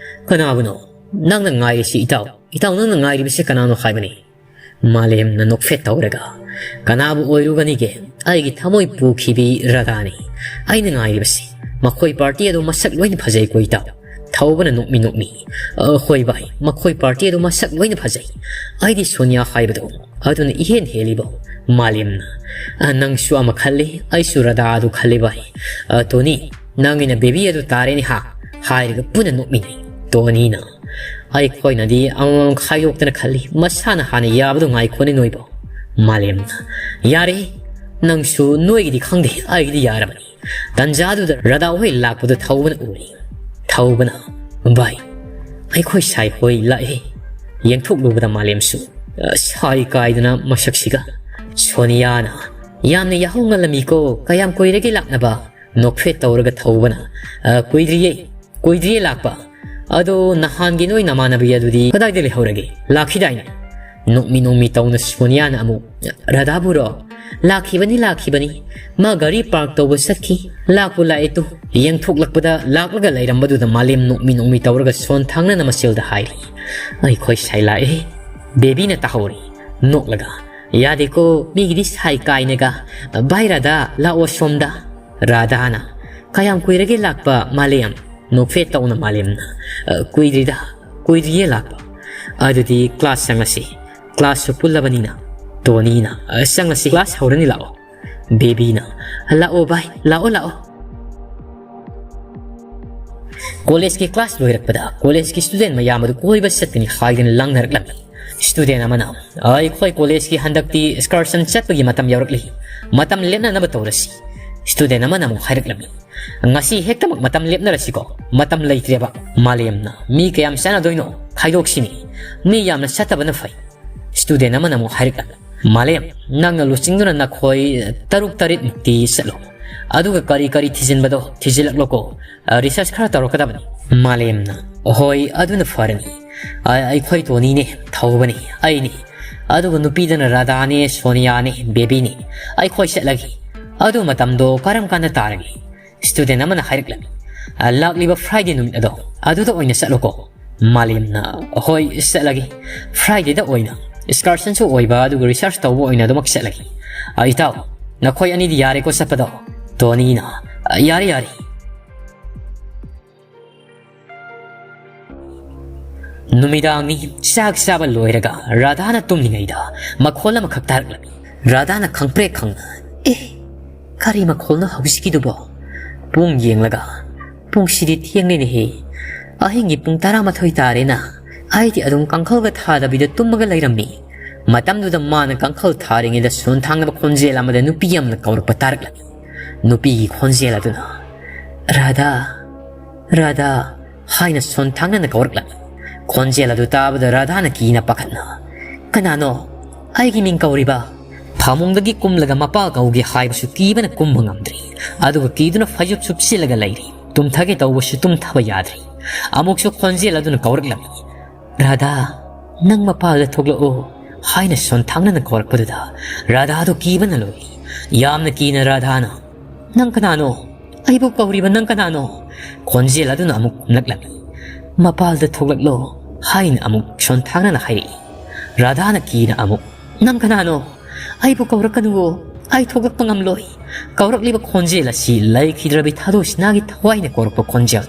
"ꯀꯅꯥꯕꯨꯅꯣ ꯅꯪꯅ ꯉꯥꯏꯔꯤꯁꯤ ꯏꯇꯥꯎ? ꯏꯇꯥꯎ, ꯅꯪꯅ ꯉꯥꯏꯔꯤꯕꯁꯤ ꯀꯅꯥꯅꯣ ꯍꯥꯏꯕꯅꯤ?" ꯃꯥꯂꯦꯝꯅ ꯅꯣꯛꯐꯦꯠ ꯇꯧꯔꯒ, "ꯀꯅꯥꯕꯨ ꯑꯣꯏꯔꯨꯒꯅꯤꯒꯦ? ꯑꯩꯒꯤ ꯊꯃꯣꯏ ꯄꯨꯈꯤꯕꯤ ꯔꯥꯙꯥꯅꯤ ꯑꯩꯅ ꯉꯥꯏꯔꯤꯕꯁꯤ꯫ ꯃꯈꯣꯏ ꯄꯥꯔꯇꯤ ꯑꯗꯨ ꯃꯁꯛ ꯂꯣꯏꯅ ꯐꯖꯩꯀꯣ ꯏꯇꯥꯎ?" ꯊꯧꯕꯅ ꯅꯣꯛꯃꯤ ꯅꯣꯛꯃꯤ, "ꯑ, ꯍꯣꯏ ꯚꯥꯏ, ꯃꯈꯣꯏ ꯄꯥꯔꯇꯤ ꯑꯗꯨ ꯃꯁꯛ ꯂꯣꯏꯅ ꯐꯖꯩ꯫ ꯑꯩꯗꯤ ꯁꯣꯅꯤꯌꯥ ꯍꯥꯏꯕꯗꯣ ꯑꯗꯨꯅ ꯏꯍꯦꯟ ꯍꯦꯜꯂꯤꯕꯣ?" ꯃꯥꯂꯦꯝꯅ, "ꯑ, ꯅꯪꯁꯨ ꯑꯃ ꯈꯜꯂꯤ, ꯑꯩꯁꯨ ꯔꯥꯙꯥ ꯑꯗꯨ ꯈꯜꯂꯤ ꯚꯥꯏ꯫ ꯑ, ꯇꯣꯅꯤ, ꯅꯪꯒꯤꯅ ꯕꯦꯕꯤ ꯑꯗꯨ ꯇꯥꯔꯦꯅꯦ ꯍꯥ?" ꯍꯥꯏꯔꯒ ꯄꯨꯟꯅ ꯅꯣꯛꯃꯤꯟꯅꯩ꯫ ꯇꯣꯅꯤꯅ, "ꯑꯩꯈꯣꯏꯅꯗꯤ ꯑꯃꯃꯝ ꯈꯥꯏꯗꯣꯛꯇꯅ ꯈꯜꯂꯤ, ꯃꯁꯥꯅ ꯍꯥꯟꯅ ꯌꯥꯕꯗꯣ ꯉꯥꯏꯈꯣꯅꯦ ꯅꯣꯏꯕꯣ꯫" ꯃꯥꯂꯦꯝꯅ, "ꯌꯥꯔꯦ, ꯅꯪꯁꯨ ꯅꯣꯏꯒꯤꯗꯤ ꯈꯪꯗꯦ, ꯑꯩꯒꯤꯗꯤ ꯌꯥꯔꯕꯅꯤ꯫" ꯇꯟꯖꯥꯗꯨꯗ ꯔꯥꯙꯥ ꯍꯣꯏ ꯂꯥꯛꯄꯗꯨ ꯊꯧꯕꯅ ꯎꯔꯦ꯫ ꯊꯧꯕꯅ, "ꯚꯥꯏ, ꯑꯩꯈꯣꯏ ꯁꯥꯏ ꯍꯣꯏ ꯂꯥꯛꯑꯦ꯫" ꯌꯦꯡꯊꯣꯛꯂꯨꯕꯗ ꯃꯥꯂꯦꯝꯁꯨ, ꯑ, ꯁꯥꯏ ꯀꯥꯏꯗꯅ ꯃꯁꯛꯁꯤꯒ꯫ ꯁꯣꯅꯤꯌꯥꯅ, "ꯌꯥꯝꯅ ꯌꯥꯍꯧ ꯉꯜꯂꯝꯃꯤꯀꯣ, ꯀꯌꯥꯝ ꯀꯨꯏꯔꯒꯦ ꯂꯥꯛꯅꯕ?" ꯅꯣꯛꯐꯦꯠ ꯇꯧꯔꯒ ꯊꯧꯕꯅ, "ꯑ, ꯀꯨꯏꯗ꯭ꯔꯤꯌꯦ, ꯀꯨꯏꯗ꯭ꯔꯤꯌꯦ ꯂꯥꯛꯄ꯫ ꯑꯗꯣ ꯅꯍꯥꯟꯒꯤ ꯅꯣꯏ ꯅꯃꯥꯟꯅꯕꯤ ꯑꯗꯨꯗꯤ ꯀꯗꯥꯏꯗ ꯂꯩꯍꯧꯔꯒꯦ? ꯂꯥꯛꯈꯤꯗꯥꯏꯅꯦ?" ꯅꯣꯛꯃꯤ ꯅꯣꯛꯃꯤ ꯇꯧꯅ ꯁꯣꯅꯤꯌꯥꯅ ꯑꯃꯨꯛ, "ꯔꯥꯙꯥꯕꯨꯔꯣ? ꯂꯥꯛꯈꯤꯕꯅꯤ, ꯂꯥꯛꯈꯤꯕꯅꯤ꯫ ꯃꯥ ꯒꯥꯔꯤ ꯄꯥꯔꯛ ꯇꯧꯕ ꯆꯠꯈꯤ꯫ ꯂꯥꯛꯄꯨ ꯂꯥꯛꯑꯦ ꯇꯨ꯫" ꯌꯦꯡꯊꯣꯛꯂꯛꯄꯗ ꯂꯥꯛꯂꯒ ꯂꯩꯔꯝꯕꯗꯨꯗ ꯃꯥꯂꯦꯝ ꯅꯣꯛꯃꯤ ꯅꯣꯛꯃꯤ ꯇꯧꯔꯒ ꯁꯣꯟ ꯊꯥꯡꯅꯅ ꯃꯆꯦꯜꯗ ꯍꯥꯏꯔꯤ, "ꯑꯩꯈꯣꯏ ꯁꯥꯏ ꯂꯥꯛꯑꯦ꯫" ꯕꯦꯕꯤꯅ ꯇꯥꯍꯧꯔꯤ꯫ ꯅꯣꯛꯂꯒ, "ꯌꯥꯗꯦꯀꯣ, ꯃꯤꯒꯤꯗꯤ ꯁꯥꯏ ꯀꯥꯏꯅꯒ꯫ ꯚꯥꯏ ꯔꯥꯙꯥ, ꯂꯥꯛꯑꯣ ꯁꯣꯝꯗ꯫" ꯔꯥꯙꯥꯅ, "ꯀꯌꯥꯝ ꯀꯨꯏꯔꯒꯦ ꯂꯥꯛꯄ, ꯃꯥꯂꯦꯝ?" ꯅꯣꯛꯐꯦꯠ ꯇꯧꯅ ꯃꯥꯂꯦꯝꯅ, "ꯑ, ꯀꯨꯏꯗ꯭ꯔꯤꯗ, ꯀꯨꯏꯗ꯭ꯔꯤꯌꯦ ꯂꯥꯛꯄ꯫" "ꯑꯗꯨꯗꯤ ꯀ꯭ꯂꯥꯁ ꯆꯪꯉꯁꯤ, ꯀ꯭ꯂꯥꯁꯁꯨ ꯄꯨꯜꯂꯕꯅꯤꯅ꯫" ꯇꯣꯅꯤꯅ, "ꯑ, ꯆꯪꯉꯁꯤ, ꯀ꯭ꯂꯥꯁ ꯍꯧꯔꯅꯤ, ꯂꯥꯛꯑꯣ꯫" ꯕꯦꯕꯤꯅ, "ꯂꯥꯛꯑꯣ ꯚꯥꯏ, ꯂꯥꯛꯑꯣ, ꯂꯥꯛꯑꯣ꯫" ꯀꯣꯂꯦꯖꯀꯤ ꯀ꯭ꯂꯥꯁ ꯂꯣꯏꯔꯛꯄꯗ ꯀꯣꯂꯦꯖꯀꯤ ꯁ꯭ꯇꯨꯗꯦꯟ ꯃꯌꯥꯝ ꯑꯗꯨ ꯀꯣꯏꯕ ꯆꯠꯀꯅꯤ ꯍꯥꯏꯗꯨꯅ ꯂꯥꯡꯅꯔꯛꯂꯝꯃꯤ꯫ ꯁ꯭ꯇꯨꯗꯦꯟ ꯑꯃꯅ, "ꯑꯩꯈꯣꯏ ꯀꯣꯂꯦꯖꯀꯤ ꯍꯟꯗꯛꯇꯤ ꯑꯦꯛꯁꯀꯔꯁꯟ ꯆꯠꯄꯒꯤ ꯃꯇꯝ ꯌꯧꯔꯛꯂꯤ, ꯃꯇꯝ ꯂꯦꯞꯅꯅꯕ ꯇꯧꯔꯁꯤ꯫" ꯁ꯭ꯇꯨꯗꯦꯟ ꯑꯃꯅ ꯑꯃꯨꯛ ꯍꯥꯏꯔꯛꯂꯝꯃꯤ, "ꯉꯁꯤ ꯍꯦꯛꯇꯃꯛ ꯃꯇꯝ ꯂꯦꯞꯅꯔꯁꯤꯀꯣ, ꯃꯇꯝ ꯂꯩꯇ꯭ꯔꯦꯕ꯫" ꯃꯥꯂꯦꯝꯅ, "ꯃꯤ ꯀꯌꯥꯝ ꯆꯠꯅꯗꯣꯏꯅꯣ? ꯈꯥꯏꯗꯣꯛꯁꯤꯅꯦ, ꯃꯤ ꯌꯥꯝꯅ ꯆꯠꯇꯕꯅ ꯐꯩ꯫" ꯁ꯭ꯇꯨꯗꯦꯟ ꯑꯃꯅ ꯑꯃꯨꯛ ꯍꯥꯏꯔꯛꯂꯝꯃꯤ, "ꯃꯥꯂꯦꯝ, ꯅꯪꯅ ꯂꯨꯆꯤꯡꯗꯨꯅ ꯅꯈꯣꯏ ꯇꯔꯨꯛ ꯇꯔꯦꯠꯃꯨꯛꯇꯤ ꯆꯠꯂꯣ, ꯑꯗꯨꯒ ꯀꯔꯤ ꯀꯔꯤ ꯊꯤꯖꯤꯟꯕꯗꯣ ꯊꯤꯖꯤꯜꯂꯛꯂꯣꯀꯣ, ꯑ, ꯔꯤꯁꯔꯁ ꯈꯔ ꯇꯧꯔꯛꯀꯗꯕꯅꯤ꯫" ꯃꯥꯂꯦꯝꯅ, "ꯍꯣꯏ, ꯑꯗꯨꯅ ꯐꯔꯅꯤ꯫ ꯑ, ꯑꯩꯈꯣꯏ ꯇꯣꯅꯤꯅꯦ, ꯊꯧꯕꯅꯤ, ꯑꯩꯅꯤ, ꯑꯗꯨꯒ ꯅꯨꯄꯤꯗꯅ ꯔꯥꯙꯥꯅꯦ, ꯁꯣꯅꯤꯌꯥꯅꯦ, ꯕꯦꯕꯤꯅꯦ꯫ ꯑꯩꯈꯣꯏ ꯆꯠꯂꯒꯦ꯫ ꯑꯗꯨ ꯃꯇꯝꯗꯣ ꯀꯔꯝ ꯀꯥꯟꯗ ꯇꯥꯔꯒꯦ?" ꯁ꯭ꯇꯨꯗꯦꯟ ꯑꯃꯅ ꯍꯥꯏꯔꯛꯂꯝꯃꯤ, "ꯑ, ꯂꯥꯛꯂꯤꯕ Friday ꯅꯨꯃꯤꯠ ꯑꯗꯣ, ꯑꯗꯨꯗ ꯑꯣꯏꯅ ꯆꯠꯂꯣꯀꯣ꯫" ꯃꯥꯂꯦꯝꯅ, "ꯍꯣꯏ, ꯆꯠꯂꯒꯦ꯫ Fridayꯗ ꯑꯣꯏꯅ excursionꯁꯨ ꯑꯣꯏꯕ, ꯑꯗꯨꯒ research ꯇꯧꯕ ꯑꯣꯏꯅ ꯑꯗꯨꯃꯛ ꯆꯠꯂꯒꯦ꯫" "ꯑ, ꯏꯇꯥꯎ, ꯅꯈꯣꯏ ꯑꯅꯤꯗꯤ ꯌꯥꯔꯦꯀꯣ ꯆꯠꯄꯗꯣ?" ꯇꯣꯅꯤꯅ, "ꯑ, ꯌꯥꯔꯦ, ꯌꯥꯔꯦ꯫" ꯅꯨꯃꯤꯗꯥꯡꯅꯤ꯫ ꯆꯥꯛ ꯆꯥꯕ ꯂꯣꯏꯔꯒ ꯔꯥꯙꯥꯅ ꯇꯨꯝꯂꯤꯉꯩꯗ ꯃꯈꯣꯜ ꯑꯃꯈꯛ ꯇꯥꯔꯛꯂꯝꯃꯤ꯫ ꯔꯥꯙꯥꯅ ꯈꯪꯄ꯭ꯔꯦꯛ ꯈꯪꯅ, "ꯑꯦ, ꯀꯔꯤ ꯃꯈꯣꯜꯅꯣ ꯍꯧꯖꯤꯛꯀꯤꯗꯨꯕꯣ?" ꯄꯨꯡ ꯌꯦꯡꯂꯒ "ꯄꯨꯡꯁꯤꯗꯤ ꯊꯦꯡꯂꯦꯅꯦꯍꯦ꯫ ꯑꯍꯤꯡꯒꯤ ꯄꯨꯡ ꯇꯔꯥꯃꯥꯊꯣꯏ ꯇꯥꯔꯦꯅ꯫ ꯑꯩꯗꯤ ꯑꯗꯨꯝ ꯀꯥꯡꯈꯜꯒ ꯊꯥꯗꯕꯤꯗ ꯇꯨꯝꯃꯒ ꯂꯩꯔꯝꯃꯤ꯫" ꯃꯇꯝꯗꯨꯗ ꯃꯥꯅ ꯀꯥꯡꯈꯜ ꯊꯥꯔꯤꯉꯩꯗ ꯁꯣꯟ ꯊꯥꯡꯅꯕ ꯈꯣꯟꯖꯦꯜ ꯑꯃꯗ ꯅꯨꯄꯤ ꯑꯃꯅ ꯀꯧꯔꯛꯄ ꯇꯥꯔꯛꯂꯝꯃꯤ꯫ ꯅꯨꯄꯤꯒꯤ ꯈꯣꯟꯖꯦꯜ ꯑꯗꯨꯅ, "ꯔꯥꯙꯥ, ꯔꯥꯙꯥ" ꯍꯥꯏꯅ ꯁꯣꯟ ꯊꯥꯡꯅꯅ ꯀꯧꯔꯛꯂꯝꯃꯤ꯫ ꯈꯣꯟꯖꯦꯜ ꯑꯗꯨ ꯇꯥꯕꯗ ꯔꯥꯙꯥꯅ ꯀꯤꯅ ꯄꯥꯈꯠꯅ, "ꯀꯅꯥꯅꯣ ꯑꯩꯒꯤ ꯃꯤꯡ ꯀꯧꯔꯤꯕ?" ꯐꯃꯨꯡꯗꯒꯤ ꯀꯨꯝꯂꯒ ꯃꯄꯥ ꯀꯧꯒꯦ ꯍꯥꯏꯕꯁꯨ ꯀꯤꯕꯅ ꯀꯨꯝꯕ ꯉꯝꯗ꯭ꯔꯤ꯫ ꯑꯗꯨꯒ ꯀꯤꯗꯨꯅ ꯐꯩꯖꯨꯞ ꯁꯨꯞꯆꯤꯜꯂꯒ ꯂꯩꯔꯤ꯫ ꯇꯨꯝꯊꯒꯦ ꯇꯧꯕꯁꯨ ꯇꯨꯝꯊꯕ ꯌꯥꯗ꯭ꯔꯤ꯫ ꯑꯃꯨꯛꯁꯨ ꯈꯣꯟꯖꯦꯜ ꯑꯗꯨꯅ ꯀꯧꯔꯛꯂꯝꯃꯤ, "ꯔꯥꯙꯥ, ꯅꯪ ꯃꯄꯥꯜꯗ ꯊꯣꯛꯂꯛꯑꯣ" ꯍꯥꯏꯅ ꯁꯣꯟꯊꯥꯡꯅꯅ ꯀꯧꯔꯛꯄꯗꯨꯗ ꯔꯥꯙꯥꯗꯨ ꯀꯤꯕꯅ ꯂꯣꯏꯔꯤ꯫ ꯌꯥꯝꯅ ꯀꯤꯅ ꯔꯥꯙꯥꯅ, "ꯅꯪ ꯀꯅꯥꯅꯣ? ꯑꯩꯕꯨ ꯀꯧꯔꯤꯕ ꯅꯪ ꯀꯅꯥꯅꯣ?" ꯈꯣꯟꯖꯦꯜ ꯑꯗꯨꯅ ꯑꯃꯨꯛ ꯈꯨꯝꯂꯛꯂꯝꯃꯤ, "ꯃꯄꯥꯜꯗ ꯊꯣꯛꯂꯛꯂꯣ" ꯍꯥꯏꯅ ꯑꯃꯨꯛ ꯁꯣꯟꯊꯥꯡꯅꯅ ꯍꯥꯏꯔꯛꯏ꯫ ꯔꯥꯙꯥꯅ ꯀꯤꯅ ꯑꯃꯨꯛ, "ꯅꯪ ꯀꯅꯥꯅꯣ? ꯑꯩꯕꯨ ꯀꯧꯔꯛꯀꯅꯨꯋꯣ꯫ ꯑꯩ ꯊꯣꯛꯂꯛꯄ ꯉꯝꯂꯣꯏ꯫" ꯀꯧꯔꯛꯂꯤꯕ ꯈꯣꯟꯖꯦꯜ ꯑꯁꯤ ꯂꯩꯈꯤꯗ꯭ꯔꯕꯤ ꯊꯥꯗꯣꯏ ꯁꯤꯅꯥꯒꯤ ꯊꯋꯥꯏꯅ ꯀꯧꯔꯛꯄ ꯈꯣꯟꯖꯦꯜ꯫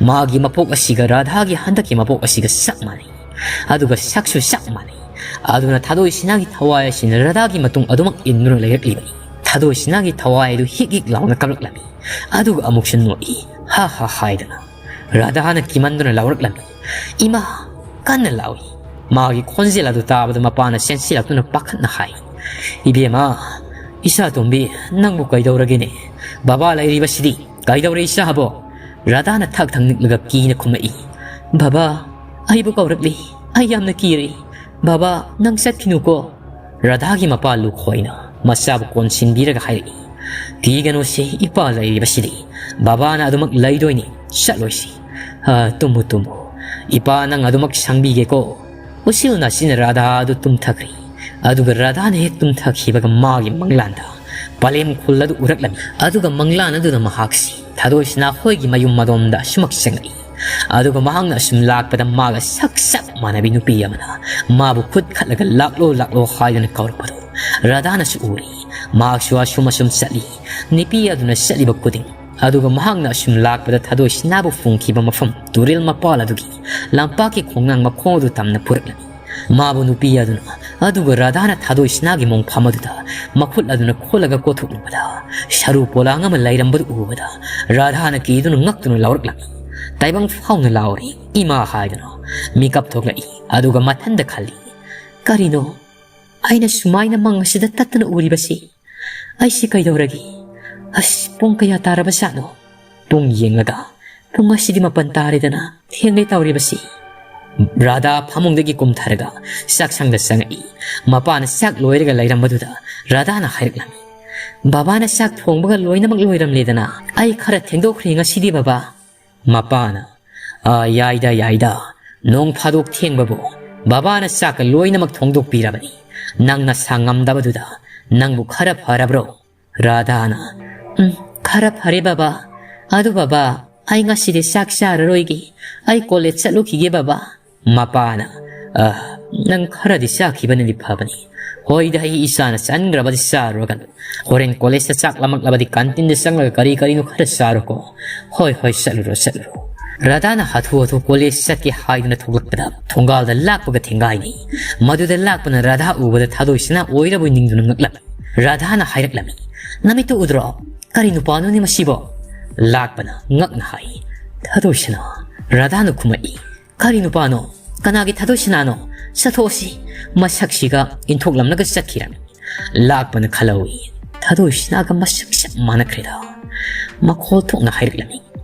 ꯃꯥꯒꯤ ꯃꯄꯣꯛ ꯑꯁꯤꯒ ꯔꯥꯙꯥꯒꯤ ꯍꯟꯗꯛꯀꯤ ꯃꯄꯣꯛ ꯑꯁꯤꯒ ꯆꯞ ꯃꯥꯟꯅꯩ꯫ ꯑꯗꯨꯒ ꯁꯛꯁꯨ ꯆꯞ ꯃꯥꯟꯅꯩ꯫ ꯑꯗꯨꯅ ꯊꯥꯗꯣꯏ ꯁꯤꯅꯥꯒꯤ ꯊꯋꯥꯏ ꯑꯁꯤꯅ ꯔꯥꯙꯥꯒꯤ ꯃꯇꯨꯡ ꯑꯗꯨꯃꯛ ꯏꯟꯗꯨꯅ ꯂꯩꯔꯛꯂꯤꯕꯅꯤ꯫ ꯊꯥꯗꯣꯏ ꯁꯤꯅꯥꯒꯤ ꯊꯋꯥꯏ ꯑꯗꯨ ꯍꯤꯛ ꯍꯤꯛ ꯂꯥꯎꯅ ꯀꯞꯂꯛꯂꯝꯃꯤ꯫ ꯑꯗꯨꯒ ꯑꯃꯨꯛꯁꯨ ꯅꯣꯛꯏ, ꯍꯥ ꯍꯥ ꯍꯥꯏꯗꯅ꯫ ꯔꯥꯙꯥꯅ ꯀꯤꯃꯟꯗꯨꯅ ꯂꯥꯎꯔꯛꯂꯝꯃꯤ, "ꯏꯃꯥ!" ꯀꯟꯅ ꯂꯥꯎꯏ꯫ ꯃꯥꯒꯤ ꯈꯣꯟꯖꯦꯜ ꯑꯗꯨ ꯇꯥꯕꯗ ꯃꯄꯥꯅ ꯆꯦꯟꯁꯤꯜꯂꯛꯇꯨꯅ ꯄꯥꯈꯠꯅ ꯍꯥꯏ, "ꯏꯕꯦꯝꯃ, ꯏꯆꯥ ꯇꯣꯝꯕꯤ, ꯅꯪꯕꯨ ꯀꯩꯗꯧꯔꯒꯦꯅꯦ? ꯕꯕꯥ ꯂꯩꯔꯤꯕꯁꯤꯗꯤ ꯀꯩꯗꯧꯔꯦ ꯏꯆꯥꯕꯣ?" ꯔꯥꯙꯥꯅ ꯊꯛ ꯊꯛ ꯅꯤꯛꯂꯒ ꯀꯤꯅ ꯈꯨꯝꯃꯛꯏ, "ꯕꯕꯥ, ꯑꯩꯕꯨ ꯀꯧꯔꯛꯂꯤ꯫ ꯑꯩ ꯌꯥꯝꯅ ꯀꯤꯔꯦ꯫ ꯕꯕꯥ, ꯅꯪ ꯆꯠꯈꯤꯅꯨꯀꯣ꯫" ꯔꯥꯙꯥꯒꯤ ꯃꯄꯥ ꯂꯨꯈꯣꯏꯅ ꯃꯆꯥꯕꯨ ꯀꯣꯟꯁꯤꯟꯕꯤꯔꯒ ꯍꯥꯏꯔꯛꯏ, "ꯀꯤꯒꯅꯨꯁꯤ, ꯏꯄꯥ ꯂꯩꯔꯤꯕꯁꯤꯗꯤ꯫ ꯕꯕꯥꯅ ꯑꯗꯨꯃꯛ ꯂꯩꯗꯣꯏꯅꯤ, ꯆꯠꯂꯣꯏꯁꯤ꯫ ꯑ, ꯇꯨꯝꯃꯨ, ꯇꯨꯝꯃꯨ꯫ ꯏꯄꯥ ꯅꯪ ꯑꯗꯨꯃꯛ ꯁꯪꯕꯤꯒꯦꯀꯣ꯫" ꯎꯆꯤꯜ ꯅꯥꯆꯤꯟꯅ ꯔꯥꯙꯥ ꯑꯗꯨ ꯇꯨꯝꯊꯈ꯭ꯔꯦ꯫ ꯑꯗꯨꯒ ꯔꯥꯙꯥꯅ ꯍꯦꯛ ꯇꯨꯝꯊꯈꯤꯕꯒ ꯃꯥꯒꯤ ꯃꯪꯂꯥꯟꯗ ꯄꯂꯦꯝ ꯈꯨꯜ ꯑꯗꯨ ꯎꯔꯛꯂꯝꯃꯤ꯫ ꯑꯗꯨꯒ ꯃꯪꯂꯥꯟ ꯑꯗꯨꯗ ꯃꯍꯥꯛꯁꯤ ꯊꯥꯗꯣꯏꯁꯅꯥ ꯍꯣꯏꯒꯤ ꯃꯌꯨꯝ ꯃꯗꯣꯝꯗ ꯑꯁꯨꯃꯛ ꯆꯪꯂꯛꯏ꯫ ꯑꯗꯨꯒ ꯃꯍꯥꯛꯅ ꯑꯁꯨꯝ ꯂꯥꯛꯄꯗ ꯃꯥꯒ ꯁꯛ ꯆꯞ ꯃꯥꯟꯅꯕꯤ ꯅꯨꯄꯤ ꯑꯃꯅ ꯃꯥꯕꯨ ꯈꯨꯠ ꯈꯠꯂꯒ "ꯂꯥꯛꯂꯣ, ꯂꯥꯛꯂꯣ" ꯍꯥꯏꯗꯨꯅ ꯀꯧꯔꯛꯄꯗꯨ ꯔꯥꯙꯥꯅꯁꯨ ꯎꯔꯤ꯫ ꯃꯍꯥꯛꯁꯨ ꯑꯁꯨꯝ ꯑꯁꯨꯝ ꯆꯠꯂꯤ꯫ ꯅꯨꯄꯤ ꯑꯗꯨꯅ ꯆꯠꯂꯤꯕ ꯈꯨꯗꯤꯡ, ꯑꯗꯨꯒ ꯃꯍꯥꯛꯅ ꯑꯁꯨꯝ ꯂꯥꯛꯄꯗ ꯊꯥꯗꯣꯏꯁꯅꯥꯕꯨ ꯐꯨꯝꯈꯤꯕ ꯃꯐꯝ ꯇꯨꯔꯦꯜ ꯃꯄꯥꯜ ꯑꯗꯨꯒꯤ ꯂꯝꯄꯥꯛꯀꯤ ꯈꯣꯡꯅꯥꯡ ꯃꯈꯣꯡ ꯑꯗꯨ ꯇꯝꯅ ꯄꯨꯔꯛꯂꯝꯃꯤ꯫ ꯃꯥꯕꯨ ꯅꯨꯄꯤ ꯑꯗꯨꯅ, ꯑꯗꯨꯒ ꯔꯥꯙꯥꯅ ꯊꯥꯗꯣꯏꯁꯅꯥꯒꯤ ꯃꯣꯡꯐꯝ ꯑꯗꯨꯗ ꯃꯈꯨꯠ ꯑꯗꯨꯅ ꯈꯣꯠꯂꯒ ꯀꯣꯊꯣꯛꯂꯨꯕꯗ, ꯁꯔꯨ ꯄꯣꯂꯥꯡ ꯑꯃ ꯂꯩꯔꯝꯕꯗꯨ ꯎꯕꯗ ꯔꯥꯙꯥꯅ ꯀꯤꯗꯨꯅ ꯉꯛꯇꯨꯅ ꯂꯥꯎꯔꯛꯂꯝꯃꯤ꯫ ꯇꯥꯏꯕꯪ ꯐꯥꯎꯅ ꯂꯥꯎꯔꯤ, "ꯏꯃꯥ" ꯍꯥꯏꯗꯨꯅ ꯃꯤꯀꯞ ꯊꯣꯛꯂꯛꯏ꯫ ꯑꯗꯨꯒ ꯃꯊꯟꯗ ꯈꯜꯂꯤ, "ꯀꯔꯤꯅꯣ ꯑꯩꯅ ꯁꯨꯃꯥꯏꯅ ꯃꯪ ꯑꯁꯤꯗ ꯇꯠꯇꯅ ꯎꯔꯤꯕꯁꯤ? ꯑꯩꯁꯤ ꯀꯩꯗꯧꯔꯒꯦ? ꯑꯁ, ꯄꯨꯡ ꯀꯌꯥ ꯇꯥꯔꯕ ꯖꯥꯠꯅꯣ?" ꯄꯨꯡ ꯌꯦꯡꯂꯒ, "ꯄꯨꯡ ꯑꯁꯤꯗꯤ ꯃꯥꯄꯟ ꯇꯥꯔꯦꯗꯅ, ꯊꯦꯡꯂꯦ ꯇꯧꯔꯤꯕꯁꯤ"꯫ ꯔꯥꯙꯥ ꯐꯃꯨꯡꯗꯒꯤ ꯀꯨꯝꯊꯔꯒ ꯆꯥꯛꯁꯪꯗ ꯆꯪꯉꯛꯏ꯫ ꯃꯄꯥꯅ ꯆꯥꯛ ꯂꯣꯏꯔꯒ ꯂꯩꯔꯝꯕꯗꯨꯗ ꯔꯥꯙꯥꯅ ꯍꯥꯏꯔꯛꯂꯝꯃꯤ, "ꯕꯕꯥꯅ ꯆꯥꯛ ꯊꯣꯡꯕꯒ ꯂꯣꯏꯅꯃꯛ ꯂꯣꯏꯔꯝꯂꯦꯗꯅ, ꯑꯩ ꯈꯔ ꯊꯦꯡꯗꯣꯛꯈ꯭ꯔꯦ ꯉꯁꯤꯗꯤ ꯕꯕꯥ"꯫ ꯃꯄꯥꯅ, "ꯑꯥ, ꯌꯥꯏꯗ, ꯌꯥꯏꯗ, ꯅꯣꯡ ꯐꯥꯗꯣꯛ ꯊꯦꯡꯕꯕꯨ꯫ ꯕꯕꯥꯅ ꯆꯥꯛꯀ ꯂꯣꯏꯅꯃꯛ ꯊꯣꯡꯗꯣꯛꯄꯤꯔꯕꯅꯤ꯫ ꯅꯪ ꯅꯁꯥ ꯉꯝꯗꯕꯗꯨꯗ ꯅꯪꯕꯨ ꯈꯔ ꯐꯔꯕ꯭ꯔꯣ?" ꯔꯥꯙꯥꯅ, "ꯎꯝ, ꯈꯔ ꯐꯔꯦ ꯕꯕꯥ꯫ ꯑꯗꯨ ꯕꯕꯥ, ꯑꯩ ꯉꯁꯤꯗꯤ ꯆꯥꯛ ꯆꯥꯔꯔꯣꯏꯒꯦ꯫ ꯑꯩ ꯀꯣꯂꯦꯖ ꯆꯠꯂꯨꯈꯤꯒꯦ ꯕꯕꯥ"꯫ ꯃꯄꯥꯅ, "ꯑ, ꯅꯪ ꯈꯔꯗꯤ ꯆꯥꯈꯤꯕꯅꯗꯤ ꯐꯕꯅꯤ꯫ ꯍꯣꯏꯗ, ꯑꯩ ꯏꯆꯥꯅ ꯆꯥꯅꯤꯡꯗ꯭ꯔꯕꯗꯤ ꯆꯥꯔꯨꯔꯒꯅꯨ꯫ ꯍꯣꯔꯦꯟ ꯀꯣꯂꯦꯖꯇ ꯆꯥꯛ ꯂꯥꯝꯃꯛꯂꯕꯗꯤ ꯀꯥꯟꯇꯤꯟꯗ ꯆꯪꯂꯒ ꯀꯔꯤ ꯀꯔꯤꯅꯣ ꯈꯔ ꯆꯥꯔꯣꯀꯣ꯫ ꯍꯣꯏ, ꯍꯣꯏ, ꯆꯠꯂꯨꯔꯣ, ꯆꯠꯂꯨꯔꯣ"꯫ ꯔꯥꯙꯥꯅ ꯍꯥꯊꯨ ꯍꯥꯊꯨ ꯀꯣꯂꯦꯖ ꯆꯠꯀꯦ ꯍꯥꯏꯗꯨꯅ ꯊꯣꯛꯂꯛꯄꯗ ꯊꯣꯡꯒꯥꯜꯗ ꯂꯥꯛꯄꯒ ꯊꯦꯡꯒꯥꯏꯅꯩ꯫ ꯃꯗꯨꯗ ꯂꯥꯛꯄꯅ ꯔꯥꯙꯥ ꯎꯕꯗ ꯊꯥꯗꯣꯏꯁꯅꯥ ꯑꯣꯏꯔꯕꯣꯏ ꯅꯤꯡꯗꯨꯅ ꯉꯛꯂꯝꯃꯤ꯫ ꯔꯥꯙꯥꯅ ꯍꯥꯏꯔꯛꯂꯝꯃꯤ, "ꯅꯃꯤꯠꯇꯨ ꯎꯗ꯭ꯔꯣ? ꯀꯔꯤ ꯅꯨꯄꯥꯅꯣꯅꯦ ꯃꯁꯤꯕꯣ?" ꯂꯥꯛꯄꯅ ꯉꯛꯅ ꯍꯥꯏ, "ꯊꯥꯗꯣꯏꯁꯅꯥ"꯫ ꯔꯥꯙꯥꯅ ꯈꯨꯝꯃꯛꯏ, "ꯀꯔꯤ ꯅꯨꯄꯥꯅꯣ? ꯀꯅꯥꯒꯤ ꯊꯥꯗꯣꯏꯁꯅꯥꯅꯣ? ꯆꯠꯊꯣꯛꯑꯁꯤ"꯫ ꯃꯁꯛꯁꯤꯒ ꯏꯟꯊꯣꯛꯂꯝꯂꯒ ꯆꯠꯈꯤꯔꯝꯃꯤ꯫ ꯂꯥꯛꯄꯅ ꯈꯜꯍꯧꯏ, "ꯊꯥꯗꯣꯏꯁꯅꯥꯒ ꯃꯁꯛ ꯆꯞ ꯃꯥꯟꯅꯈ꯭ꯔꯦꯗ"꯫ ꯃꯈꯣꯜ ꯊꯣꯛꯅ ꯍꯥꯏꯔꯛꯂꯝꯃꯤ,